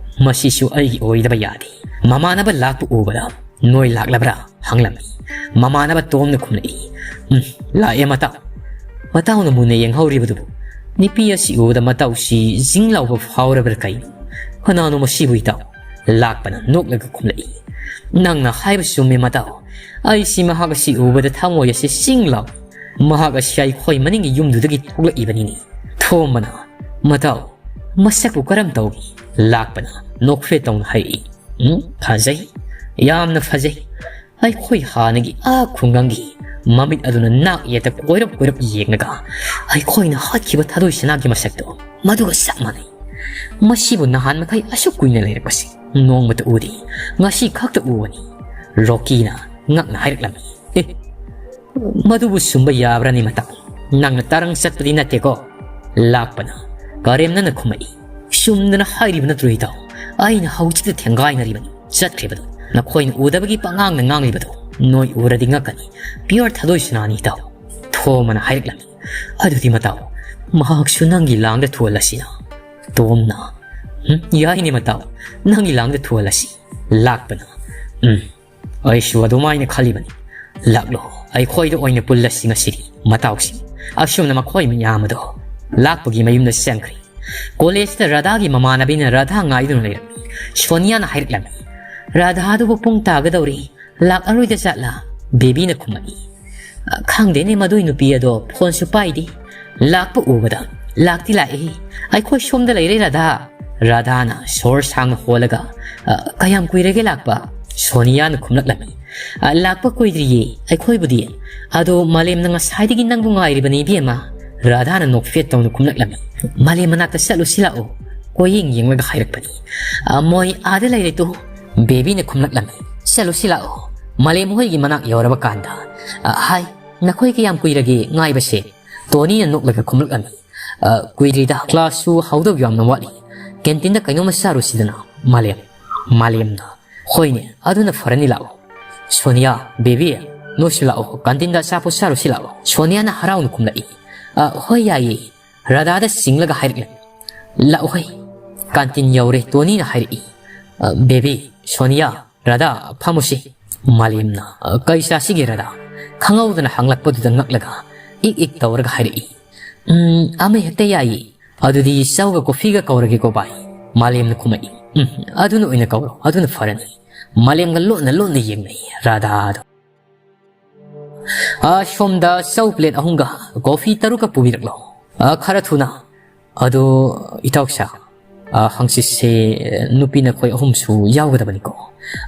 "ꯃꯁꯤꯁꯨ ꯑꯩꯒꯤ ꯑꯣꯏꯗꯕ ꯌꯥꯗꯦ"꯫ ꯃꯃꯥꯟꯅꯕ ꯂꯥꯛꯄ ꯎꯕꯗ, "ꯅꯣꯏ ꯂꯥꯛꯂꯕ꯭ꯔꯥ?" ꯍꯪꯂꯝꯃꯤ꯫ ꯃꯃꯥꯟꯅꯕ ꯇꯣꯝꯅ ꯈꯨꯝꯂꯛꯏ, "ꯎꯝ, ꯂꯥꯛꯑꯦ ꯃꯇꯥꯎ"꯫ ꯃꯇꯥꯎꯅ ꯃꯨꯟꯅ ꯌꯦꯡꯍꯧꯔꯤꯕꯗꯨꯕꯨ ꯅꯨꯄꯤ ꯑꯁꯤ ꯎꯕꯗ ꯃꯇꯥꯎꯁꯤ ꯖꯤꯡ ꯂꯥꯎꯕ ꯐꯥꯎꯔꯕ꯭ꯔꯥ ꯀꯩꯅꯣ? "ꯀꯅꯥꯅꯣ ꯃꯁꯤꯕꯨ ꯏꯇꯥꯎ?" ꯂꯥꯛꯄꯅ ꯅꯣꯛꯂꯒ ꯈꯨꯝꯂꯛꯏ, "ꯅꯪꯅ ꯍꯥꯏꯕ ꯆꯨꯝꯃꯤ ꯃꯇꯥꯎ꯫ ꯑꯩꯁꯤ ꯃꯍꯥꯛ ꯑꯁꯤ ꯎꯕꯗ ꯊꯃꯣꯏ ꯑꯁꯤ ꯆꯤꯡ ꯂꯥꯎꯏ꯫ ꯃꯍꯥꯛ ꯑꯁꯤ ꯑꯩꯈꯣꯏ ꯃꯅꯤꯡꯒꯤ ꯌꯨꯝꯗꯨꯗꯒꯤ ꯊꯣꯛꯂꯛꯏꯕꯅꯤꯅꯦ"꯫ ꯊꯣꯝꯕꯅ, "ꯃꯇꯥꯎ, "ꯃꯁꯛꯄꯨ ꯀꯔꯝ ꯇꯧꯏ?" ꯂꯥꯛꯄꯅ ꯅꯣꯛꯐꯦꯠ ꯇꯧꯅ ꯍꯥꯏꯔꯛꯏ꯫ "ꯎꯝ, ꯐꯖꯩ, ꯌꯥꯝꯅ ꯐꯖꯩ꯫ ꯑꯩꯈꯣꯏ ꯍꯥꯟꯅꯒꯤ ꯑꯥ ꯈꯨꯡꯒꯪꯒꯤ ꯃꯃꯤꯠ ꯑꯗꯨꯅ ꯅꯥꯛ ꯌꯦꯠꯇ ꯀꯣꯏꯔꯞ ꯀꯣꯏꯔꯞ ꯌꯦꯡꯂꯒ ꯑꯩꯈꯣꯏꯅ ꯍꯥꯠꯈꯤꯕ ꯊꯥꯗꯣꯏ ꯁꯅꯥꯒꯤ ꯃꯁꯛꯇꯣ, ꯃꯗꯨꯒ ꯆꯞ ꯃꯥꯟꯅꯩ꯫ ꯃꯁꯤꯕꯨ ꯅꯍꯥꯟ ꯃꯈꯩ ꯑꯁꯨꯛ ꯀꯨꯏꯅ ꯂꯩꯔꯛꯄꯁꯤ ꯅꯣꯡꯃꯇ ꯎꯗꯦ, ꯉꯁꯤ ꯈꯛꯇ ꯎꯕꯅꯤ"꯫ ꯔꯣꯀꯤꯅ ꯉꯛꯅ ꯍꯥꯏꯔꯛꯂꯝꯃꯤ꯫ "ꯑꯦ, ꯃꯗꯨꯕꯨ ꯁꯨꯝꯕ ꯌꯥꯕ꯭ꯔꯅꯤ ꯃꯇꯥꯎ? ꯅꯪꯅ ꯇꯔꯪ ꯆꯠꯄꯗꯤ ꯅꯠꯇꯦꯀꯣ?" ꯂꯥꯛꯄꯅ ꯀꯔꯦꯝꯅꯅ ꯈꯨꯝꯃꯛꯏ꯫ "ꯆꯨꯝꯗꯅ ꯍꯥꯏꯔꯤꯕ ꯅꯠꯇ꯭ꯔꯣ ꯏꯇꯥꯎ? ꯑꯩꯅ ꯍꯧꯖꯤꯛꯇ ꯊꯦꯡꯒꯥꯏꯅꯔꯤꯕꯅꯤ ꯆꯠꯈ꯭ꯔꯤꯕꯗꯨ꯫ ꯅꯈꯣꯏꯅ ꯎꯗꯕꯒꯤ ꯄꯉꯥꯡꯗ ꯉꯥꯡꯂꯤꯕꯗꯨ ꯅꯣꯏ ꯎꯔꯗꯤ ꯉꯛꯀꯅꯤ꯫ Pure ꯊꯥꯗꯣꯏ ꯁꯅꯥꯅꯤ ꯏꯇꯥꯎ꯫ ꯊꯣꯝꯃꯅ ꯍꯥꯏꯔꯛꯂꯝꯃꯤ꯫ ꯑꯗꯨꯗꯤ ꯃꯇꯥꯎ, ꯃꯍꯥꯛꯁꯨ ꯅꯪꯒꯤ ꯂꯥꯡꯗ ꯊꯨꯍꯜꯂꯁꯤꯅ"꯫ ꯇꯣꯝꯅ, "ꯎꯝ, ꯌꯥꯏꯅꯦ ꯃꯇꯥꯎ, ꯅꯪꯒꯤ ꯂꯥꯡꯗ ꯊꯨꯍꯜꯂꯁꯤ"꯫ ꯂꯥꯛꯄꯅ, "ꯎꯝ, ꯑꯩꯁꯨ ꯑꯗꯨꯃꯥꯏꯅ ꯈꯜꯂꯤꯕꯅꯤ꯫ ꯂꯥꯛꯂꯣ, ꯑꯩꯈꯣꯏꯗ ꯑꯣꯏꯅ ꯄꯨꯜꯂꯁꯤ ꯉꯁꯤꯗꯤ"꯫ ꯃꯇꯥꯎꯁꯤꯡ ꯑꯁꯨꯝꯅ ꯃꯈꯣꯏ ꯃꯌꯥꯝ ꯑꯗꯣ ꯂꯥꯛꯄꯒꯤ ꯃꯌꯨꯝꯗ ꯆꯪꯈ꯭ꯔꯦ꯫ ꯀꯣꯂꯦꯖꯇ ꯔꯥꯙꯥꯒꯤ ꯃꯃꯥꯟꯅꯕꯤꯅ ꯔꯥꯙꯥ ꯉꯥꯏꯗꯨꯅ ꯂꯩꯔꯝꯃꯤ꯫ ꯁꯣꯅꯤꯌꯥꯅ ꯍꯥꯏꯔꯛꯂꯝꯃꯤ, "ꯔꯥꯙꯥꯗꯨꯕꯨ ꯄꯨꯡ ꯇꯥꯒꯗꯧꯔꯤ, ꯂꯥꯛꯂꯔꯣꯏꯗ ꯖꯥꯠꯂꯥ?" ꯕꯦꯕꯤꯅ ꯈꯨꯝꯂꯛꯏ꯫ "ꯑ, ꯈꯪꯗꯦꯅꯦ, ꯃꯗꯨꯏ ꯅꯨꯄꯤ ꯑꯗꯣ ꯐꯣꯟꯁꯨ ꯄꯥꯏꯗꯦ꯫ ꯂꯥꯛꯄ ꯎꯕꯗ ꯂꯥꯛꯇꯤ ꯂꯥꯛꯏ꯫ ꯑꯩꯈꯣꯏ ꯁꯣꯝꯗ ꯂꯩꯔꯦ ꯔꯥꯙꯥ"꯫ ꯔꯥꯙꯥꯅ ꯁꯣꯔ ꯁꯥꯡꯅ ꯍꯣꯜꯂꯒ, "ꯑ, ꯀꯌꯥꯝ ꯀꯨꯏꯔꯒꯦ ꯂꯥꯛꯄ?" ꯁꯣꯅꯤꯌꯥꯅ ꯈꯨꯝꯂꯛꯂꯝꯃꯤ꯫ "ꯑ, ꯂꯥꯛꯄ ꯀꯨꯏꯗ꯭ꯔꯤꯌꯦ ꯑꯩꯈꯣꯏꯕꯨꯗꯤ꯫ ꯑꯗꯣ ꯃꯥꯂꯦꯝꯅ ꯉꯁꯥꯏꯗꯒꯤ ꯅꯪꯕꯨ ꯉꯥꯏꯔꯤꯕꯅꯤ ꯏꯕꯦꯝꯃ"꯫ ꯔꯥꯙꯥꯅ ꯅꯣꯛꯐꯦꯠ ꯇꯧꯅ ꯈꯨꯝꯂꯛꯂꯝꯃꯤ꯫ "ꯃꯥꯂꯦꯝ ꯃꯅꯥꯛꯇ ꯆꯠꯂꯨꯁꯤ ꯂꯥꯛꯑꯣ"꯫ ꯀꯣꯏꯌꯦꯡ ꯌꯦꯡꯂꯒ ꯍꯥꯏꯔꯛꯄꯅꯤ꯫ "ꯑ, ꯃꯣꯏ ꯑꯥꯗ ꯂꯩꯔꯦ ꯇꯨ"꯫ ꯕꯦꯕꯤꯅ ꯈꯨꯝꯂꯛꯂꯝꯃꯤ꯫ "ꯆꯠꯂꯨꯁꯤ ꯂꯥꯛꯑꯣ"꯫ ꯃꯥꯂꯦꯝ ꯍꯣꯏꯒꯤ ꯃꯅꯥꯛ ꯌꯧꯔꯕ ꯀꯥꯟꯗ, "ꯑ, ꯍꯥꯏ, ꯅꯈꯣꯏ ꯀꯌꯥꯝ ꯀꯨꯏꯔꯒꯦ ꯉꯥꯏꯕꯁꯦ?" ꯇꯣꯅꯤꯅ ꯅꯣꯛꯂꯒ ꯈꯨꯝꯂꯛꯂꯝꯃꯤ꯫ "ꯑ, ꯀꯨꯏꯗ꯭ꯔꯤꯗ, ꯀ꯭ꯂꯥꯁꯁꯨ ꯍꯧꯗꯧ ꯌꯥꯝꯅ ꯋꯥꯠꯂꯤ꯫ ꯀꯦꯟꯇꯤꯟꯗ ꯀꯩꯅꯣꯝꯃ ꯆꯥꯔꯨꯁꯤꯗꯅ, ꯃꯥꯂꯦꯝ"꯫ ꯃꯥꯂꯦꯝꯅ, "ꯍꯣꯏꯅꯦ, ꯑꯗꯨꯅ ꯐꯔꯅꯤ, ꯂꯥꯛꯑꯣ"꯫ ꯁꯣꯅꯤꯌꯥ, "ꯕꯦꯕꯤ, ꯅꯣꯏꯁꯨ ꯂꯥꯛꯑꯣ, ꯀꯥꯟꯇꯤꯟꯗ ꯑꯆꯥꯄꯣꯠ ꯆꯥꯔꯨꯁꯤ ꯂꯥꯛꯑꯣ"꯫ ꯁꯣꯅꯤꯌꯥꯅ ꯍꯔꯥꯎꯅ ꯈꯨꯝꯂꯛꯏ꯫ "ꯑ, ꯍꯣꯏ, ꯌꯥꯏꯌꯦ"꯫ ꯔꯥꯙꯥꯗ ꯆꯤꯡꯂꯒ ꯍꯥꯏꯔꯛꯂꯦ꯫ "ꯂꯥꯛꯑꯣꯍꯦ"꯫ ꯀꯥꯟꯇꯤꯟ ꯌꯧꯔꯦ, ꯇꯣꯅꯤꯅ ꯍꯥꯏꯔꯛꯏ꯫ "ꯑ, ꯕꯦꯕꯤ, ꯁꯣꯅꯤꯌꯥ, ꯔꯥꯙꯥ, ꯐꯝꯃꯨꯁꯤ"꯫ ꯃꯥꯂꯦꯝꯅ, "ꯑ, ꯀꯩ ꯆꯥꯁꯤꯒꯦ ꯔꯥꯙꯥ?" ꯈꯪꯍꯧꯗꯅ ꯍꯪꯂꯛꯄꯗꯨꯗ ꯉꯛꯂꯒ ꯏꯛ ꯏꯛ ꯇꯧꯔꯒ ꯍꯥꯏꯔꯛꯏ꯫ "ꯎꯝ, ꯑꯃ ꯍꯦꯛꯇ ꯌꯥꯏꯌꯦ꯫ ꯑꯗꯨꯗꯤ ꯆꯧꯒ ꯀꯣꯐꯤꯒ ꯀꯧꯔꯒꯦꯀꯣ ꯚꯥꯏ"꯫ ꯃꯥꯂꯦꯝꯅ ꯈꯨꯝꯃꯛꯏ꯫ "ꯎꯝ, ꯑꯗꯨꯅ ꯑꯣꯏꯅ ꯀꯧꯔꯣ, ꯑꯗꯨꯅ ꯐꯔꯅꯤ"꯫ ꯃꯥꯂꯦꯝꯒ ꯂꯣꯟꯅ ꯂꯣꯟꯅ ꯌꯦꯡꯅꯩ ꯔꯥꯙꯥꯗꯣ꯫ "ꯑ, ꯁꯣꯝꯗ ꯆꯧ ꯄ꯭ꯂꯦꯠ ꯑꯍꯨꯝꯒ ꯀꯣꯐꯤ ꯇꯔꯨꯛꯀ ꯄꯨꯕꯤꯔꯛꯂꯣ꯫ ꯑ, ꯈꯔ ꯊꯨꯅ"꯫ ꯑꯗꯣ ꯏꯇꯥꯎꯁꯥ, ꯑ, ꯍꯪꯆꯤꯠꯁꯦ ꯅꯨꯄꯤ ꯅꯈꯣꯏ ꯑꯍꯨꯝꯁꯨ ꯌꯥꯎꯒꯗꯕꯅꯤꯀꯣ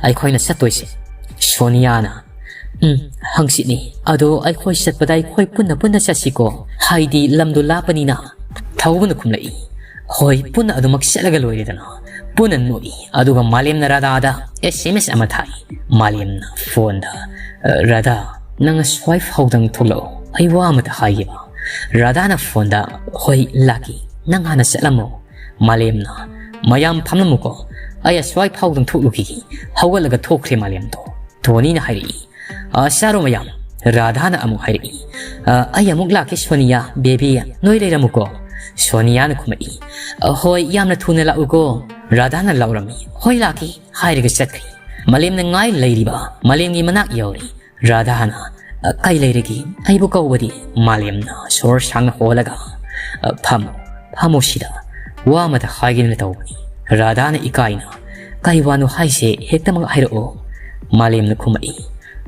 ꯑꯩꯈꯣꯏꯅ ꯆꯠꯇꯣꯏꯁꯦ? ꯁꯣꯅꯤꯌꯥꯅ, "ꯎꯝ, ꯍꯪꯆꯤꯠꯅꯤ꯫ ꯑꯗꯣ ꯑꯩꯈꯣꯏ ꯆꯠꯄꯗ ꯑꯩꯈꯣꯏ ꯄꯨꯟꯅ ꯄꯨꯟꯅ ꯆꯠꯁꯤꯀꯣ, ꯍꯥꯏꯗꯤ ꯂꯝꯗꯣ ꯂꯥꯞꯄꯅꯤꯅ"꯫ ꯊꯧꯕꯅ ꯈꯨꯝꯂꯛꯏ, "ꯍꯣꯏ, ꯄꯨꯟꯅ ꯑꯗꯨꯃꯛ ꯆꯠꯂꯒ ꯂꯣꯏꯔꯦꯗꯅ"꯫ ꯄꯨꯟꯅ ꯅꯣꯛꯏ꯫ ꯑꯗꯨꯒ ꯃꯥꯂꯦꯝꯅ ꯔꯥꯙꯥꯗ ꯑꯦꯁ ꯑꯦꯝ ꯑꯦꯁ ꯑꯃ ꯊꯥꯏ꯫ ꯃꯥꯂꯦꯝꯅ ꯐꯣꯟꯗ, "ꯑ, ꯔꯥꯙꯥ, ꯅꯪ ꯑꯁ꯭ꯋꯥꯏ ꯐꯥꯎꯗꯪ ꯊꯣꯛꯂꯛꯑꯣ, ꯑꯩ ꯋꯥ ꯑꯃꯇ ꯍꯥꯏꯒꯦꯕ"꯫ ꯔꯥꯙꯥꯅ ꯐꯣꯟꯗ, "ꯍꯣꯏ, ꯂꯥꯛꯀꯦ, ꯅꯪ ꯍꯥꯟꯅ ꯆꯠꯂꯝꯃꯣ"꯫ ꯃꯥꯂꯦꯝꯅ, "ꯃꯌꯥꯝ ꯐꯝꯂꯝꯃꯨꯀꯣ, ꯑꯩ ꯑꯁ꯭ꯋꯥꯏ ꯐꯥꯎꯗꯪ ꯊꯣꯛꯂꯨꯈꯤꯒꯦ"꯫ ꯍꯧꯒꯠꯂꯒ ꯊꯣꯛꯈ꯭ꯔꯦ ꯃꯥꯂꯦꯝꯗꯣ꯫ ꯇꯣꯅꯤꯅ ꯍꯥꯏꯔꯛꯏ, "ꯑ, ꯁꯥꯔꯣ ꯃꯌꯥꯝ"꯫ ꯔꯥꯙꯥꯅ ꯑꯃꯨꯛ ꯍꯥꯏꯔꯛꯏ, "ꯑ, ꯑꯩ ꯑꯃꯨꯛ ꯂꯥꯛꯀꯦ ꯁꯣꯅꯤꯌꯥ, ꯕꯦꯕꯤ, ꯅꯣꯏ ꯂꯩꯔꯝꯃꯨꯀꯣ"꯫ ꯁꯣꯅꯤꯌꯥꯅ ꯈꯨꯝꯃꯛꯏ, "ꯑ, ꯍꯣꯏ, ꯌꯥꯝꯅ ꯊꯨꯅ ꯂꯥꯛꯎꯀꯣ"꯫ ꯔꯥꯙꯥꯅ ꯂꯥꯎꯔꯝꯃꯤ, "ꯍꯣꯏ, ꯂꯥꯛꯀꯦ" ꯍꯥꯏꯔꯒ ꯆꯠꯈ꯭ꯔꯤ꯫ ꯃꯥꯂꯦꯝꯅ ꯉꯥꯏ ꯂꯩꯔꯤꯕ ꯃꯥꯂꯦꯝꯒꯤ ꯃꯅꯥꯛ ꯌꯧꯔꯤ꯫ ꯔꯥꯙꯥꯅ, "ꯑ, ꯀꯩ ꯂꯩꯔꯒꯦ? ꯑꯩꯕꯨ ꯀꯧꯕꯗꯤ?" ꯃꯥꯂꯦꯝꯅ ꯁꯣꯔ ꯁꯥꯡꯅ ꯍꯣꯜꯂꯒ, "ꯑ, ꯐꯝꯃꯨ, ꯐꯝꯃꯨ ꯁꯤꯗ꯫ ꯋꯥ ꯑꯃꯇ ꯍꯥꯏꯒꯦꯅ ꯇꯧꯕꯅꯤ"꯫ ꯔꯥꯙꯥꯅ ꯏꯀꯥꯏꯅ, "ꯀꯩ ꯋꯥꯅꯣ ꯍꯥꯏꯁꯦ? ꯍꯦꯛꯇꯃꯛ ꯍꯥꯏꯔꯛꯑꯣ"꯫ ꯃꯥꯂꯦꯝꯅ ꯈꯨꯝꯃꯛꯏ,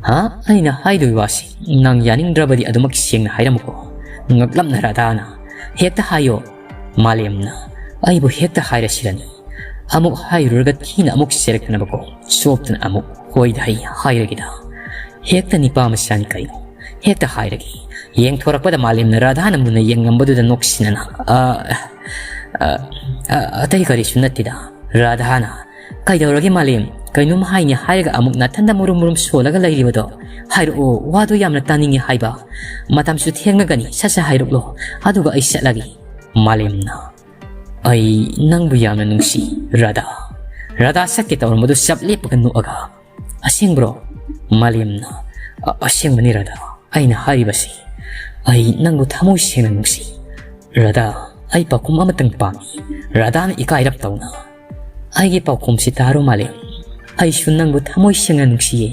"ꯍꯥ? ꯑꯩꯅ ꯍꯥꯏꯗꯣꯏ ꯋꯥꯁꯤ ꯅꯪ ꯌꯥꯅꯤꯡꯗ꯭ꯔꯕꯗꯤ ꯑꯗꯨꯃꯛ ꯁꯦꯡꯅ ꯍꯥꯏꯔꯝꯃꯨꯀꯣ"꯫ ꯉꯛꯂꯞꯅ ꯔꯥꯙꯥꯅ, "ꯍꯦꯛꯇ ꯍꯥꯏꯌꯣ"꯫ ꯃꯥꯂꯦꯝꯅ, "ꯑꯩꯕꯨ ꯍꯦꯛꯇ ꯍꯥꯏꯔꯁꯤꯔꯅꯤ? ꯑꯃꯨꯛ ꯍꯥꯏꯔꯨꯔꯒ ꯊꯤꯅ ꯑꯃꯨꯛ ꯆꯦꯔꯛꯇꯅꯕꯀꯣ, ꯆꯣꯞꯇꯅ ꯑꯃꯨꯛ ꯍꯣꯏꯗ ꯍꯩ ꯍꯥꯏꯔꯒꯦꯗ"꯫ "ꯍꯦꯛꯇ ꯅꯤꯄꯥ ꯃꯆꯥꯅꯤ ꯀꯩꯅꯣ, ꯍꯦꯛꯇ ꯍꯥꯏꯔꯒꯦ"꯫ ꯌꯦꯡꯊꯣꯔꯛꯄꯗ ꯃꯥꯂꯦꯝꯅ ꯔꯥꯙꯥꯅ ꯃꯨꯟꯅ ꯌꯦꯡꯂꯝꯕꯗꯨꯗ ꯅꯣꯛꯁꯤꯟꯅꯅ, "ꯑ, ꯑ, ꯑ, ꯑꯇꯩ ꯀꯔꯤꯁꯨ ꯅꯠꯇꯦꯗ"꯫ ꯔꯥꯙꯥꯅ, "ꯀꯩꯗꯧꯔꯒꯦ ꯃꯥꯂꯦꯝ? ꯀꯩꯅꯣꯝ ꯍꯥꯏꯅꯤ ꯍꯥꯏꯔꯒ ꯑꯃꯨꯛ ꯅꯥꯊꯟꯗ ꯃꯨꯔꯨꯝ ꯃꯨꯔꯨꯝ ꯁꯣꯜꯂꯒ ꯂꯩꯔꯤꯕꯗꯣ? ꯍꯥꯏꯔꯛꯑꯣ, ꯋꯥꯗꯣ ꯌꯥꯝꯅ ꯇꯥꯅꯤꯡꯉꯦ ꯍꯥꯏꯕ꯫ ꯃꯇꯝꯁꯨ ꯊꯦꯡꯂꯒꯅꯤ, ꯁꯠ ꯁꯠ ꯍꯥꯏꯔꯛꯂꯣ, ꯑꯗꯨꯒ ꯑꯩ ꯆꯠꯂꯒꯦ"꯫ ꯃꯥꯂꯦꯝꯅ, "ꯑꯩ ꯅꯪꯕꯨ ꯌꯥꯝꯅ ꯅꯨꯡꯁꯤ, ꯔꯥꯙꯥ"꯫ ꯔꯥꯙꯥ ꯁꯛꯀꯦ ꯇꯧꯔꯝꯕꯗꯨ ꯆꯞ ꯂꯦꯞꯄꯒ ꯅꯣꯛꯑꯒ, "ꯑꯁꯦꯡꯕ꯭ꯔꯣ?" ꯃꯥꯂꯦꯝꯅ, "ꯑ-, ꯑꯁꯦꯡꯕꯅꯤ ꯔꯥꯙꯥ, ꯑꯩꯅ ꯍꯥꯏꯔꯤꯕꯁꯤ꯫ ꯑꯩ ꯅꯪꯕꯨ ꯊꯃꯣꯏ ꯁꯦꯡꯅ ꯅꯨꯡꯁꯤ꯫ ꯔꯥꯙꯥ, ꯑꯩ ꯄꯥꯎꯈꯨꯝ ꯑꯃꯇꯪ ꯄꯥꯝꯃꯤ"꯫ ꯔꯥꯙꯥꯅ ꯏꯀꯥꯏꯔꯞ ꯇꯧꯅ, "ꯑꯩꯒꯤ ꯄꯥꯎꯈꯨꯝꯁꯤ ꯇꯥꯔꯣ ꯃꯥꯂꯦꯝ, ꯑꯩꯁꯨ ꯅꯪꯕꯨ ꯊꯃꯣꯏ ꯁꯦꯡꯅ ꯅꯨꯡꯁꯤꯌꯦ"꯫